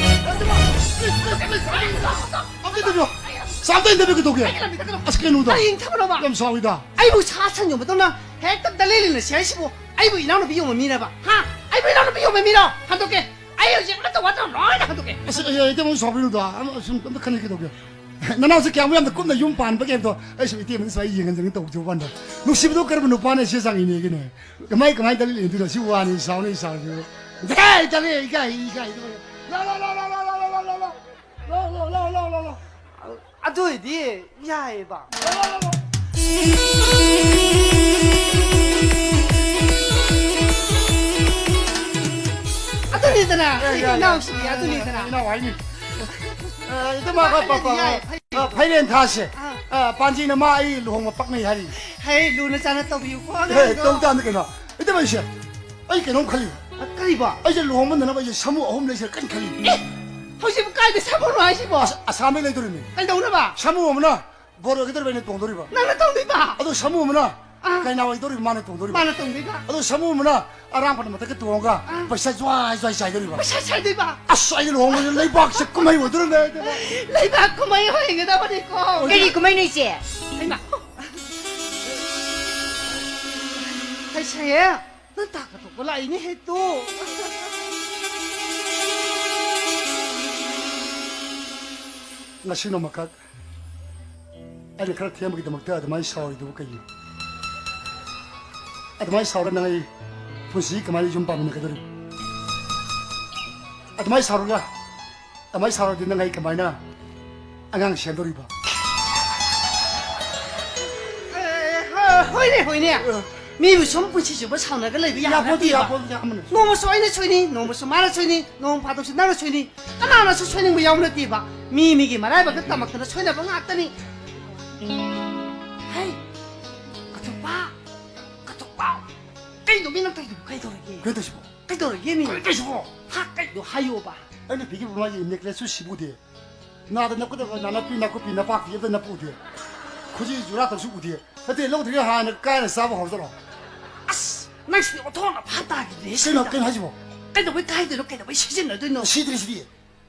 ꯑꯝꯇ ꯏꯟꯗꯕꯤꯌꯣ! ꯁꯥ ꯑꯝꯇ ꯏꯟꯗꯕꯤꯌꯣ ꯀꯩꯗꯧꯒꯦ? ꯑꯩꯒꯤ ꯂꯝꯕꯤꯗ ꯀꯩꯅꯣ ꯑꯁ ꯀꯩꯅꯣꯗ! ꯀꯔꯤ ꯏꯟꯊꯕꯅꯣꯕ? ꯌꯥꯝ ꯁꯥꯎꯏꯗ! ꯑꯩꯕꯨ ꯁꯥ ꯁꯟ ꯌꯣꯟꯕꯗꯧꯅ ꯍꯦꯛꯇ ꯗꯂꯦꯂꯤꯅ ꯁꯤ ꯍꯥꯏꯁꯤꯕꯨ ꯑꯩꯕꯨ ꯏꯅꯥꯎꯅꯨꯄꯤ ꯌꯣꯟꯕ ꯃꯤꯔꯕ? ꯍꯥ? ꯑꯩꯕꯨ ꯏꯅꯥꯎꯅꯨꯄꯤ ꯌꯣꯟꯕ ꯃꯤꯔꯣ? ꯍꯟꯗꯣꯛꯀꯦ! ꯑꯩ ꯍꯧꯖꯤꯛ ꯑꯃꯠꯇ ꯋꯥꯠꯇꯅ ꯂꯣꯏꯅ ꯍꯟꯗꯣꯛꯀꯦ! ꯑꯁ, ꯑꯩ, ꯑꯩ, ꯏꯇꯩꯃ ꯁꯥꯎꯕꯤꯅꯨꯗ꯫ ꯑꯝ, ꯑꯁꯨꯝ ꯑꯝꯇ ꯈꯟꯅꯒꯦ ꯇꯧꯒꯦ꯫ ꯅꯅꯥꯎꯁꯦ ꯀꯌꯥꯃꯨꯛ ꯌꯥꯝꯅ ꯀꯨꯞꯅ ꯌꯨꯝ ꯄꯥꯟꯕꯒꯦ ꯍꯥꯏꯕꯗꯣ ꯑꯩ ꯁꯨꯝ ꯏꯇꯩꯃꯗ ꯁꯨꯃꯥꯏꯅ ꯌꯦꯡꯍꯟꯖꯒꯦ ꯇꯧꯖꯕ ꯋꯥꯅꯤꯗ꯫ ꯅꯨꯡꯁꯤꯕꯗꯣ ꯀꯔꯝꯕ ꯅꯨꯄꯥꯅ ꯁꯤ ꯆꯥꯡ ꯏꯅꯦꯒꯦꯅꯦ? ꯀꯃꯥꯏ, ꯀꯃꯥꯏꯅ ꯗꯂꯦꯂꯤ ꯏꯟꯗꯣꯏꯅꯣ? ꯁꯤ ꯋꯥꯅꯤ, ꯁꯥꯎꯅꯤ, ꯁꯥꯎꯅꯤ꯫ ꯏꯀꯥꯏ, ꯏꯀꯥꯏ, ꯏꯀꯥꯏ, ꯏꯀꯥꯏ꯫ ꯂꯥꯎ, ꯂꯥꯎ, ꯂꯥꯎ, ꯂꯥꯎ꯫ ꯂꯥꯎ, ꯂꯥꯎ, ꯂꯥꯎ, ꯂꯥꯎ, ꯂꯥꯎ, ꯂꯥꯎ꯫ ꯑꯗꯨ ꯑꯣꯏꯗꯤ ꯌꯥꯏꯌꯦꯕ꯫ ꯂꯥꯎ, ꯂꯥꯎ, ꯂꯥꯎ, ꯂꯥꯎ꯫ ꯑꯗꯨꯅꯤꯗꯅ, ꯑꯦ, ꯌꯥꯏ, ꯌꯥꯏ꯫ ꯏꯅꯥꯎꯁꯤꯗꯤ ꯑꯗꯨꯅꯤꯗꯅ꯫ ꯏꯅꯥꯎ ꯍꯥꯏꯅꯤ꯫ ꯑ, ꯏꯇꯩꯃ, ꯄ-, ꯄ-, ꯄ-, ꯌꯥꯏ, ꯐꯩ꯫ ꯑ, ꯐꯩꯔꯦꯟ ꯊꯥꯁꯦ꯫ ꯑꯥ꯫ ꯑ, ꯄꯥꯟꯖꯤꯅ ꯃꯥ ꯑꯩ ꯂꯨꯍꯣꯡꯕ ꯄꯛꯅꯩ ꯍꯥꯏꯔꯤ꯫ ꯍꯦ, ꯂꯨꯅ ꯆꯥꯟꯅ ꯇꯧꯕꯤꯌꯨꯀꯣ, ꯑꯦ, ꯑꯉꯥꯡꯗꯣ꯫ ꯇꯧ ꯇꯥꯕꯅꯤ ꯀꯩꯅꯣ꯫ ꯏꯇꯩꯃ ꯑꯩꯁꯦ, ꯑꯩ ꯀꯩꯅꯣꯝ ꯈꯜꯂꯤ꯫ ꯑ, ꯀꯔꯤꯕꯣ? ꯑꯩꯁꯦ ꯂꯨꯍꯣꯡꯕ ꯅꯪꯅꯕ ꯑꯩꯁꯦ ꯁꯥꯃꯨ ꯑꯍꯨꯝ ꯂꯩꯁꯤꯔꯥ ꯀꯟꯅ ꯈꯜꯂꯤ꯫ ꯑꯦ, ꯍꯧꯖꯤꯛꯄꯨ ꯀꯥꯏꯗ ꯁꯥꯃꯨꯅꯣ ꯍꯥꯏꯁꯤꯕꯣ? ꯑꯁ, ꯑꯁꯥꯝꯗꯩ ꯂꯩꯗꯣꯔꯤꯃꯤ꯫ ꯀꯩꯗꯧꯅꯕ? ꯁꯥꯃꯨ ꯑꯃꯅ ꯕꯣꯔ ꯑꯣꯏꯒꯗꯧꯔꯤꯕ ꯑꯩꯅ ꯇꯣꯡꯗꯧꯔꯤꯕ꯫ ꯅꯪꯅ ꯇꯣꯡꯗꯣꯏꯕ? ꯑꯗꯣ ꯁꯥꯃꯨ ꯑꯃꯅ ꯑꯥ꯫ ꯀꯩꯅꯥ ꯑꯣꯏꯗꯧꯔꯤꯕ ꯃꯥꯅ ꯇꯣꯡꯗꯧꯔꯤꯕ꯫ ꯃꯥꯅ ꯇꯣꯡꯗꯣꯏꯕ? ꯑꯗꯣ ꯁꯥꯃꯨ ꯑꯃꯅ ꯑꯔꯥꯡꯕꯅ ꯃꯊꯛꯇ ꯇꯣꯡꯉꯒ ꯑꯥ꯫ ꯄꯩꯁꯥ ꯖ꯭ꯋꯥꯏ ꯖ꯭ꯋꯥꯏ ꯆꯥꯏꯗꯧꯔꯤꯕ꯫ ꯄꯩꯁꯥ ꯆꯥꯏꯗꯣꯏꯕ? ꯑꯁ, ꯑꯩꯅ ꯂꯨꯍꯣꯡꯕꯁꯦ ꯂꯩꯕꯥꯛꯁꯦ ꯀꯨꯝꯍꯩ ꯑꯣꯏꯗꯣꯔꯤꯕꯅꯦ, ꯏꯕꯦꯝꯃ꯫ ꯂꯩꯕꯥꯛ ꯀꯨꯝꯍꯩ ꯑꯣꯏꯒꯗꯕꯅꯤꯀꯣ꯫ ꯀꯔꯤ ꯀꯨꯝꯍꯩꯅꯣ, ꯏꯆꯦ? ꯍꯩꯃꯥ꯫ ꯍꯩꯁꯥꯌꯦ, ꯅꯪ ꯇꯥ ꯀꯊꯣꯛꯄ ꯂꯥꯛꯏꯅꯦ ꯍꯦ ꯇꯨ꯫ ꯉꯁꯤ ꯅꯣꯡꯃꯈꯛ ꯑꯩꯅ ꯈꯔ ꯊꯦꯝꯕꯒꯤꯗꯃꯛꯇ ꯑꯗꯨꯃꯥꯏꯅ ꯁꯥꯎꯔꯤꯗꯨꯕꯨ ꯀꯩꯒꯤꯅꯣ? ꯑꯗꯨꯃꯥꯏꯅ ꯁꯥꯎꯔꯒ ꯅꯪ ꯑꯩ ꯄꯨꯟꯁꯤ ꯀꯃꯥꯏꯅ ꯌꯨꯝ ꯄꯥꯟꯃꯤꯟꯅꯒꯗꯧꯔꯤꯕ? ꯑꯗꯨꯃꯥꯏꯅ ꯁꯥꯎꯔꯒ, ꯑꯗꯨꯃꯥꯏꯅ ꯁꯥꯎꯔꯗꯤ ꯅꯪ ꯑꯩ ꯀꯃꯥꯏꯅ ꯑꯉꯥꯡ ꯁꯦꯝꯗꯧꯔꯤꯕ? ꯑꯦ, ꯍꯣꯏꯅꯦ, ꯍꯣꯏꯅꯦ꯫ ꯑ꯫ ꯃꯤꯕꯨ ꯁꯨꯝ ꯄꯨꯟꯁꯤ ꯆꯨꯞꯄ ꯁꯥꯎꯅꯔꯒ ꯂꯩꯕ ꯌꯥꯕ ꯌꯥꯄꯣꯠꯇꯦ, ꯅꯠꯇꯦꯕ꯫ ꯌꯥꯄꯣꯠꯇꯦ, ꯑꯃꯅ꯫ ꯅꯣꯡꯃꯁꯨ ꯑꯩꯅ ꯁꯣꯏꯅꯤ, ꯅꯣꯡꯃꯁꯨ ꯃꯥꯅ ꯁꯣꯏꯅꯤ, ꯅꯣꯡ ꯐꯥꯗꯣꯛꯁꯨ ꯅꯪꯅ ꯁꯣꯏꯅꯤ꯫ ꯀꯅꯥꯅꯁꯨ ꯁꯣꯏꯅꯤꯡꯕ ꯌꯥꯎꯕ ꯅꯠꯇꯦꯕ꯫ ꯃꯤ ꯃꯤꯒꯤ ꯃꯔꯥꯏꯕꯛꯇ ꯇꯝꯃꯛꯇꯅ ꯁꯣꯏꯅꯕ ꯉꯥꯛꯇꯅꯤ꯫ ꯍꯩ, ꯀꯊꯣꯛꯄ, ꯀꯊꯣꯛꯄ꯫ ꯀꯩꯅꯣ ꯃꯤ ꯅꯪ ꯇꯧꯔꯤꯗꯨꯕꯨ? ꯀꯩꯗꯧꯔꯒꯦ? ꯀꯩꯅꯣ ꯇꯧꯔꯤꯁꯤꯕꯣ? ꯀꯩꯗꯧꯔꯒꯦ ꯃꯤ? ꯀꯩꯅꯣ ꯇꯧꯔꯤꯁꯤꯕꯣ? ꯍꯥ, ꯀꯩꯅꯣ ꯍꯥꯏꯌꯣꯕ꯫ ꯑꯩꯅ ꯄꯤꯈꯤꯕ ꯃꯥꯒꯤ necklace ꯁꯨ ꯁꯤꯕꯨꯗꯦ꯫ ꯅꯥꯗ ꯅꯞꯀꯗꯕ ꯅꯥꯅꯞꯄꯤ, ꯅꯥꯀꯨꯞꯄꯤ, ꯅꯄꯥꯛꯄꯤ ꯑꯝꯇ ꯅꯞꯄꯨꯗꯦ꯫ ꯈꯨꯖꯤ ꯖꯨꯔꯥ ꯇꯧꯁꯨ ꯎꯗꯦ꯫ ꯅꯠꯇꯦ, ꯂꯧꯗ꯭ꯔꯤꯉꯩ ꯍꯥꯟꯅ ꯀꯥꯏꯅ ꯆꯥꯕ ꯍꯧꯔꯗ꯭ꯔꯣ? ꯑꯁ, ꯅꯪꯁꯤꯗꯤ ꯑꯣꯟꯊꯣꯛꯅ ꯚꯥꯞ ꯇꯥꯈꯤꯗ꯭ꯔꯦ ꯀꯩꯅꯣ, ꯁꯤꯗ꯫ ꯀꯩꯅꯣ ꯍꯥꯏꯁꯤꯕꯣ? ꯀꯩꯗꯧꯕꯩ ꯀꯥꯏꯗꯣꯏꯅꯣ? ꯀꯩꯗꯧꯕꯩ ꯁꯤꯖꯤꯟꯅꯗꯣꯏꯅꯣ? ꯁꯤꯗ꯭ꯔꯤ, ꯁꯤꯗꯤ꯫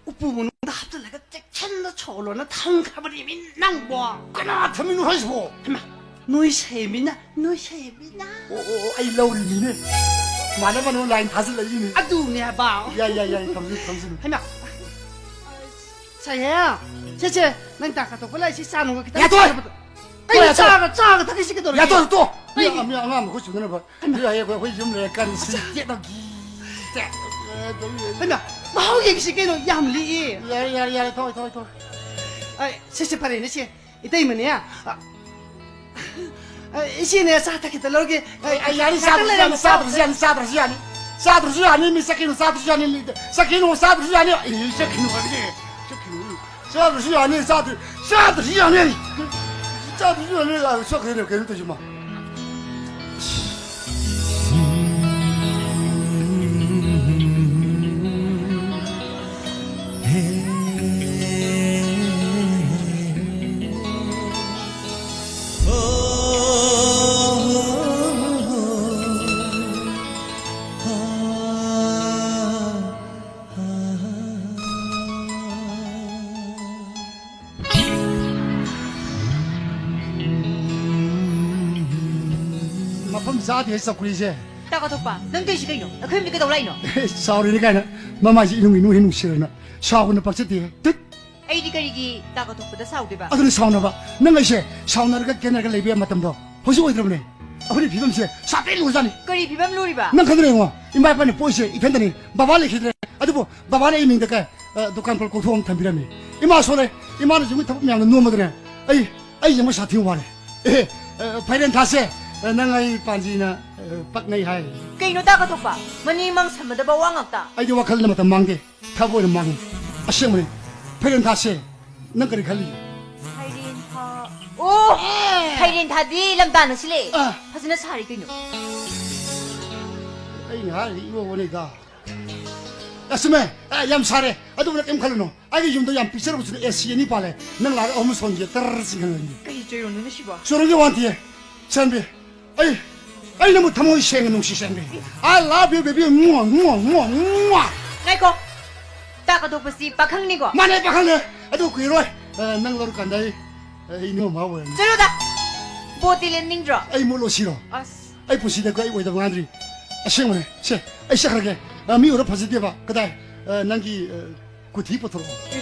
ꯎꯄꯨ ꯃꯅꯨꯡꯗ ꯍꯥꯞꯆꯤꯜꯂꯒ ꯆꯦꯛꯁꯤꯟꯅ ꯁꯣꯜꯂꯣꯅ ꯊꯝꯈ꯭ꯔꯕꯅꯦꯃꯤ ꯅꯪꯕꯣ꯫ ꯀꯅꯥ ꯊꯝꯃꯤꯅꯣ ꯍꯥꯏꯁꯤꯕꯣ? ꯍꯩꯃꯥ, ꯅꯣꯏ ꯁꯦꯝꯃꯤꯅ, ꯅꯣꯏ ꯁꯦꯝꯃꯤꯅ꯫ ꯑꯣ, ꯑꯣ, ꯑꯣ, ꯑꯩ ꯂꯧꯔꯤꯅꯤꯅꯦ꯫ ꯃꯥꯅ ꯃꯅꯨꯡ line ꯊꯥꯖꯤꯜꯂꯛꯏꯅꯦ꯫ ꯑꯗꯨꯅꯦ ꯍꯥꯏꯕ꯫ ꯌꯥꯏ, ꯌꯥꯏ, ꯌꯥꯏ, ꯊꯝꯖꯤꯜꯂꯨ, ꯊꯝꯖꯤꯜꯂꯨ꯫ ꯍꯩꯃꯥ꯫ ꯁꯥꯏꯍꯦ, ꯁꯦ, ꯁꯦ, ꯅꯪ ꯗꯥ ꯀꯥꯊꯣꯛꯄ ꯂꯥꯛꯏꯁꯤ ꯆꯥ ꯅꯨꯡꯒ ꯈꯤꯇꯪ ꯌꯥꯊꯣꯏ! ꯆꯥꯕꯗꯣ꯫ ꯀꯩꯅꯣ ꯇꯣꯛꯑꯣ, ꯆꯥꯒ, ꯆꯥꯒ ꯊꯛꯏꯁꯤ ꯀꯩꯗꯧꯔꯒꯦ? ꯌꯥꯊꯣꯏ, ꯇꯣꯛꯑꯣ! ꯃꯤ, ꯀꯩꯒꯤ? ꯃꯤ ꯑꯉꯥꯡ ꯃꯈꯨꯠ ꯆꯨꯅꯅꯕ꯫ ꯍꯩꯃꯥ꯫ ꯍꯧꯖꯤꯛ ꯑꯩꯈꯣꯏ, ꯑꯩꯈꯣꯏ ꯌꯨꯝ ꯂꯩꯔꯀꯥꯟꯗ ꯁꯤ ꯑꯆꯥ꯫ ꯇꯦꯛꯅ ꯒꯤ-, ꯇꯦꯛ-, ꯑ, ꯇꯧ ꯂꯩ꯫ ꯍꯩꯃꯥ, ꯃꯍꯥꯎ ꯌꯦꯡꯁꯤ ꯀꯩꯅꯣ, ꯌꯥꯝ ꯂꯤꯛꯑꯦ꯫ ꯌꯥꯔꯦ, ꯌꯥꯔꯦ, ꯌꯥꯔꯦ, ꯊꯣꯛꯑꯣ, ꯊꯣꯛꯑꯣ, ꯊꯣꯛꯑꯣ꯫ ꯑꯩ, ꯁꯦ, ꯁꯦ, ꯐꯔꯦꯅꯦ, ꯁꯦ꯫ ꯏꯇꯩꯃꯅꯦ꯫ ꯑ, ꯑ, ꯏꯆꯦꯅꯦ, ꯆꯥ ꯊꯛꯈꯤꯇ ꯂꯧꯔꯒꯦ꯫ ꯑ, ꯑꯩ, ꯌꯥꯔꯦ, ꯉꯥꯛꯇꯪ ꯆꯥꯗ꯭ꯔꯁꯨ ꯂꯩꯔꯝꯃꯨ, ꯌꯥꯅꯤ, ꯆꯥꯗ꯭ꯔꯁꯨ ꯌꯥꯅꯤ, ꯆꯥꯗ꯭ꯔꯁꯨ ꯌꯥꯅꯤ꯫ ꯆꯥꯗ꯭ꯔꯁꯨ ꯌꯥꯅꯤ, ꯃꯤ ꯆꯠꯈꯤꯅꯨ, ꯆꯥꯗ꯭ꯔꯁꯨ ꯌꯥꯅꯤ, ꯆꯠꯈꯤꯅꯨ, ꯆꯥꯗ꯭ꯔꯁꯨ ꯌꯥꯅꯤ꯫ ꯑꯦ, ꯆꯠꯈꯤꯅꯨ ꯍꯥꯏꯕꯅꯦ, ꯆꯠꯈꯤꯅꯨ꯫ ꯆꯥꯗ꯭ꯔꯁꯨ ꯌꯥꯅꯤ, ꯆꯥꯗ꯭ꯔ-, ꯆꯥꯗ꯭ꯔꯁꯨ ꯌꯥꯅꯤ꯫ ꯆꯥꯗ꯭ꯔꯁꯨ ꯌꯥꯅꯤ, ꯑ, ꯆꯠꯈ꯭ꯔꯦꯅꯦ, ꯀꯩꯅꯣ ꯇꯧꯔꯤꯁꯤꯃ꯫ ꯃꯐꯝ ꯆꯥꯗꯦ ꯆꯧꯀ꯭ꯔꯤꯁꯦ꯫ ꯇꯥ ꯀꯥꯊꯣꯛꯄ, ꯅꯪ ꯇꯧꯔꯤꯁꯤ ꯀꯩꯅꯣ? ꯑꯩꯈꯣꯏ ꯌꯨꯝꯗ ꯀꯩꯗꯧ ꯂꯥꯛꯏꯅꯣ? ꯁꯥꯎꯔꯤꯅꯦ ꯀꯥꯏꯅ, ꯃꯃꯥꯏꯁꯦ ꯏꯅꯨꯡ ꯏꯅꯨꯡ ꯍꯦꯛ ꯅꯨꯡꯁꯤꯔꯅ ꯁꯥꯎꯕꯅ ꯄꯛꯆꯗꯦ꯫ ꯇꯨꯠ! ꯑꯩꯗꯤ ꯀꯔꯤꯒꯤ ꯇꯥ ꯀꯥꯊꯣꯛꯄꯗ ꯁꯥꯎꯗꯣꯏꯕ? ꯑꯗꯨꯅ ꯁꯥꯎꯅꯕ, ꯅꯪ ꯑꯩꯁꯦ ꯁꯥꯎꯅꯔꯒ ꯀꯦꯅꯔꯒ ꯂꯩꯕ ꯌꯥꯕ ꯃꯇꯝꯗꯣ ꯍꯧꯖꯤꯛ ꯑꯣꯏꯗ꯭ꯔꯕꯅꯦ꯫ ꯑꯩꯈꯣꯏꯒꯤ ꯐꯤꯕꯝꯁꯦ ꯁꯥꯊꯤ ꯂꯨꯔꯖꯥꯠꯅꯤ꯫ ꯀꯔꯤ ꯐꯤꯕꯝ ꯂꯨꯔꯤꯕ? ꯅꯪ ꯈꯪꯗ꯭ꯔꯦ ꯌꯦꯡꯉꯣ, ꯏꯃꯥ ꯏꯄꯥꯅ ꯄꯣꯛꯏꯁꯦ ꯏꯊꯟꯇꯅꯤ, ꯕꯕꯥ ꯂꯩꯈꯤꯗ꯭ꯔꯦ꯫ ꯑꯗꯨꯕꯨ ꯕꯕꯥꯅ ꯑꯩ ꯃꯤꯡꯗ ꯀꯩ, ꯑ, ꯗꯨꯀꯥꯟ ꯄꯣꯠ ꯀꯣꯛꯊꯣꯛ ꯑꯃ ꯊꯝꯕꯤꯔꯝꯃꯤ꯫ ꯏꯃꯥ ꯁꯣꯜꯂꯦ, ꯏꯃꯥꯅ ꯌꯨꯝꯒꯤ ꯊꯕꯛ ꯃꯌꯥꯝꯅ ꯅꯣꯝꯕꯗꯅꯦ ꯑꯩ, ꯑꯩ ꯌꯦꯡꯕ ꯁꯥꯊꯤ ꯋꯥꯔꯦ꯫ ꯑꯦ, ꯑ, ꯐꯥꯏꯔꯦꯟ ꯊꯥꯁꯦ, ꯅꯪ ꯑꯩ ꯄꯥꯟꯖꯤꯅ, ꯑ, ꯄꯛꯅꯩ ꯍꯥꯏ꯫ ꯀꯩꯅꯣ ꯇꯥ ꯀꯊꯣꯛꯄ? ꯃꯅꯤ ꯃꯥꯡ ꯁꯝꯅꯗꯕ ꯋꯥ ꯉꯥꯛꯇ꯫ ꯑꯩꯗꯤ ꯋꯥꯈꯜꯅ ꯃꯇꯝ ꯃꯥꯡꯗꯦ, ꯊꯕꯛ ꯑꯣꯏꯅ ꯃꯥꯡꯉꯤ꯫ ꯑꯁꯦꯡꯕꯅꯤ꯫ ꯐꯩꯔꯦꯟ ꯊꯥꯁꯦ, ꯅꯪ ꯀꯔꯤ ꯈꯜꯂꯤ? ꯐꯩꯔꯦꯟ ꯊꯥ꯫ ꯑꯣ! ꯑꯦ! ꯐꯩꯔꯦꯟ ꯊꯥꯗꯤ ꯂꯝꯗꯥꯟ ꯑꯁꯤ ꯂꯩ꯫ ꯑ꯫ ꯐꯖꯅ ꯁꯥꯔꯤ ꯀꯩꯅꯣ꯫ ꯑꯩꯅ ꯍꯥꯏꯔꯤꯗꯤ ꯏꯑꯣ ꯑꯣꯅꯩꯗ꯫ ꯑꯁ, ꯆꯨꯝꯃꯦ꯫ ꯑꯦ, ꯌꯥꯝ ꯁꯥꯔꯦ꯫ ꯑꯗꯨꯕꯨ ꯅꯪ ꯀꯩꯝ ꯈꯜꯂꯨꯅꯨ꯫ ꯑꯩꯒꯤ ꯌꯨꯝꯗ ꯌꯥꯝ ꯄꯤꯛꯆꯔꯕꯁꯨ ꯑꯦ ꯁꯤ ꯑꯅꯤ ꯄꯥꯜꯂꯦ꯫ ꯅꯪ ꯂꯥꯛꯑꯒ ꯑꯍꯨꯝ ꯁꯣꯟꯒꯦ, ꯇꯔꯔ ꯆꯤꯡꯈꯠꯂꯅꯤ꯫ ꯀꯩ ꯆꯣꯏꯔꯣꯟꯗꯣꯏꯅꯣ ꯁꯤꯕꯣ? ꯆꯣꯏꯔꯣꯟꯒꯤ ꯋꯥ ꯅꯠꯇꯤꯌꯦ꯫ ꯆꯥꯟꯕꯤ, ꯑꯩ, ꯑꯩ ꯅꯪꯕꯨ ꯊꯃꯣꯏ ꯁꯦꯡꯅ ꯅꯨꯡꯁꯤ, ꯆꯥꯟꯕꯤ꯫ I love you, baby. ꯃꯨꯋꯥ, ꯃꯨꯋꯥ, ꯃꯨꯋꯥ, ꯃꯨꯋꯥ꯫ ꯉꯥꯏꯈꯣ꯫ ꯇꯥ ꯀꯊꯣꯛꯄꯁꯤ ꯄꯥꯈꯪꯅꯤꯀꯣ? ꯃꯥꯅꯦ, ꯄꯥꯈꯪꯅꯦ꯫ ꯑꯗꯨ ꯀꯨꯏꯔꯣꯏ꯫ ꯑ, ꯅꯪ ꯂꯧꯔꯀꯥꯟꯗ ꯑꯩ, ꯑꯩ ꯅꯤꯡꯉꯝ ꯑꯣꯏꯔꯅꯤ꯫ ꯆꯠꯂꯣꯗ꯫ ꯕꯣꯠꯇꯤ ꯂꯦꯞꯅꯤꯡꯗ꯭ꯔꯣ? ꯑꯩ ꯃꯨꯠꯂꯣ ꯁꯤꯔꯣ? ꯑꯁ꯫ ꯑꯩ ꯄꯨꯟꯁꯤꯗ ꯑꯩ ꯑꯣꯏꯗꯕ ꯉꯥꯡꯗ꯭ꯔꯤ꯫ ꯑꯁꯦꯡꯕꯅꯦ꯫ ꯁꯦ, ꯑꯩ ꯆꯠꯈ꯭ꯔꯒꯦ꯫ ꯑ, ꯃꯤ ꯎꯔ ꯐꯖꯗꯦꯕ꯫ ꯀꯗꯥꯏ? ꯑ, ꯅꯪꯒꯤ, ꯑ, ꯀꯨꯊꯤ ꯄꯨꯊꯣꯔꯛꯑꯣ꯫ ꯑꯦ,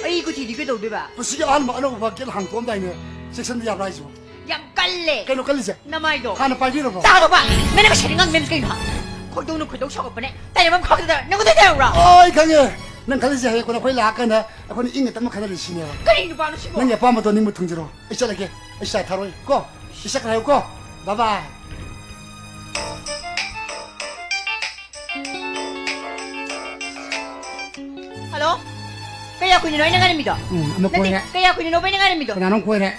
ꯑꯩ ꯀꯨꯊꯤꯗꯤ ꯀꯩꯗꯧꯗꯣꯏꯕ? ꯄꯨꯟꯁꯤꯒꯤ ꯑꯍꯥꯟꯕ ꯑꯅꯧꯕ ꯒꯦꯠ ꯍꯥꯡꯇꯣꯛꯑꯝꯗꯥꯏꯅꯦ, ꯆꯦꯛꯁꯟꯗ ꯌꯥꯕ꯭ꯔꯥ ꯍꯥꯏꯁꯤꯕꯣ? ꯌꯥꯝ ꯀꯜꯂꯦ꯫ ꯀꯩꯅꯣ ꯀꯜꯂꯤꯁꯦ? ꯅꯃꯥꯏꯗꯣ꯫ ꯍꯥꯟꯅ ꯄꯥꯏꯕꯤꯔꯕ꯭ꯔꯣ? ꯇꯥ ꯀꯊꯣꯛꯄ! ꯅꯪꯅ ꯉꯁꯥꯏꯗꯤ ꯉꯥꯡꯃꯦꯟ ꯀꯩꯅꯣ? ꯈꯣꯏꯗꯧꯅ ꯈꯣꯏꯗꯧ ꯁꯥꯎꯒꯠꯄꯅꯦ꯫ ꯇꯥꯏꯅꯐꯝ ꯈꯪꯗꯗꯅ ꯅꯪꯉꯣꯟꯗ ꯇꯥꯏꯔꯨꯔꯣ? ꯑꯣ, ꯑꯩ ꯈꯪꯉꯦ꯫ ꯅꯪ ꯈꯜꯂꯤꯁꯦ ꯍꯌꯦꯡ ꯀꯣꯟꯅ ꯑꯩꯈꯣꯏ ꯂꯥꯛꯑꯀꯥꯟꯗ ꯑꯩꯈꯣꯏꯅ ꯏꯪꯅ ꯇꯞꯅ ꯈꯟꯅꯔꯁꯤ ꯁꯤꯅꯦꯕ꯫ ꯀꯔꯤ ꯅꯨꯄꯥꯅꯣ ꯁꯤꯕꯣ? ꯅꯪꯒꯤ ꯑꯄꯥꯝꯕꯗꯣ ꯅꯤꯡꯕ ꯊꯨꯡꯖꯔꯣ꯫ ꯑꯩ ꯆꯠꯂꯒꯦ꯫ ꯑꯩ ꯆꯥ ꯊꯛꯑꯔꯣꯏ ꯀꯣ꯫ ꯑꯩ ꯆꯠꯈ꯭ꯔꯦ ꯍꯥꯏꯌꯨ ꯀꯣ꯫ Bye bye꯫ ꯍꯜꯂꯣ? ꯀꯌꯥ ꯀꯨꯏꯅꯅꯣ ꯑꯩꯅ ꯉꯥꯏꯔꯝꯃꯤꯗꯣ? ꯎꯝ, ꯑꯃ ꯅꯠꯇꯦ, ꯀꯣꯏꯔꯦ꯫ ꯀꯌꯥ ꯀꯨꯏꯅꯅꯣꯕ ꯑꯩꯅ ꯉꯥꯏꯔꯝꯃꯤꯗꯣ? ꯀꯅꯥꯅꯣꯝ ꯀꯣꯏꯔꯦ꯫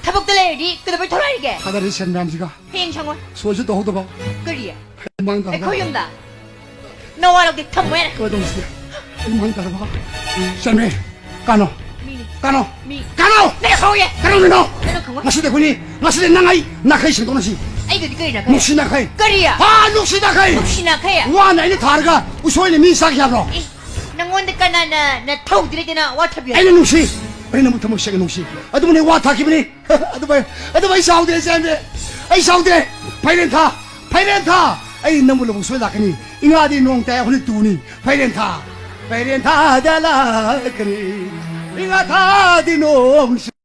ꯊꯕꯛꯇ ꯂꯩꯔꯗꯤ ꯀꯩꯗꯧꯕꯩ ꯊꯣꯔꯛꯏꯒꯦ? ꯊꯥꯗꯔꯤ ꯁꯦꯟ ꯃꯌꯥꯝꯁꯤꯒ꯫ ꯍꯌꯦꯡ ꯁꯪꯉꯣꯏ꯫ ꯁꯣꯏꯁꯨ ꯇꯧꯍꯧꯗꯕ꯫ ꯀꯔꯤ? ꯃꯥꯡ ꯇꯥꯔꯕ꯫ ꯑꯩꯈꯣꯏ ꯌꯨꯝꯗ? ꯅꯋꯥ ꯂꯧꯗꯦ, ꯊꯝꯃꯣ ꯌꯥꯔꯦ꯫ ꯀꯃꯥꯏ ꯇꯧꯁꯤꯒꯦ? ꯑꯩ ꯃꯥꯡ ꯇꯥꯔꯕ꯫ ꯆꯟꯕꯤ, ꯀꯥꯅꯣ꯫ ꯃꯤꯅꯤ꯫ ꯀꯥꯅꯣ꯫ ꯃꯤ꯫ ꯀꯥꯅꯣ꯫ ꯅꯪ ꯈꯪꯉꯣꯏꯌꯦ꯫ ꯀꯥꯅꯣ, ꯀꯥꯅꯣ꯫ ꯅꯪ ꯈꯪꯉꯣꯏ꯫ ꯉꯁꯤꯗꯤ ꯑꯩꯈꯣꯏꯅꯤ, ꯉꯁꯤꯗꯤ ꯅꯪ ꯑꯩ ꯅꯥꯈꯩ ꯁꯦꯡꯗꯣꯛꯅꯁꯤ꯫ ꯑꯩꯒꯗꯤ ꯀꯔꯤ ꯅꯥꯈꯩ? ꯅꯨꯡꯁꯤ ꯅꯥꯈꯩ꯫ ꯀꯔꯤ? ꯍꯥ, ꯅꯨꯡꯁꯤ ꯅꯥꯈꯩ꯫ ꯅꯨꯡꯁꯤ ꯅꯥꯈꯩ? ꯋꯥꯅ ꯑꯩꯅ ꯊꯥꯔꯒ ꯎꯁꯣꯏꯅ ꯃꯤ ꯆꯥꯒꯦ ꯍꯥꯏꯕ꯭ꯔꯣ? ꯏꯁ, ꯅꯪꯉꯣꯟꯗ ꯀꯅꯥꯅ ꯅꯊꯧꯗꯤ ꯂꯩꯇꯅ ꯋꯥ ꯊꯥꯕꯤꯌꯨ? ꯑꯩꯅ ꯅꯨꯡꯁꯤ꯫ ꯑꯩ ꯅꯪꯕꯨ ꯊꯃꯣꯏ ꯁꯦꯡꯅ ꯅꯨꯡꯁꯤ꯫ ꯑꯗꯨꯕꯨꯅꯦ ꯋꯥ ꯊꯥꯈꯤꯕꯅꯤ꯫ ꯑꯗꯨꯕꯨ ꯑꯩ, ꯑꯗꯨꯕꯨ ꯑꯩ ꯁꯥꯎꯗꯦ, ꯆꯦꯟꯕꯤ꯫ ꯑꯩ ꯁꯥꯎꯗꯦ꯫ ꯐꯩꯔꯦꯟ ꯊꯥ, ꯐꯩꯔꯦꯟ ꯊꯥ꯫ ꯑꯩ ꯅꯪꯕꯨ ꯂꯧꯕ ꯁꯣꯏ ꯂꯥꯛꯀꯅꯤ꯫ ꯏꯉꯥꯗꯤ ꯅꯣꯡ ꯇꯥꯏ, ꯍꯧꯖꯤꯛ ꯇꯨꯅꯤ꯫ ꯐꯩꯔꯦꯟ ꯊꯥ, ꯐꯩꯔꯦꯟ ꯊꯥꯗ ꯂꯥꯛꯀꯅꯤ꯫ ꯏꯉꯥ ꯊꯥꯗꯤ ꯅꯣꯡ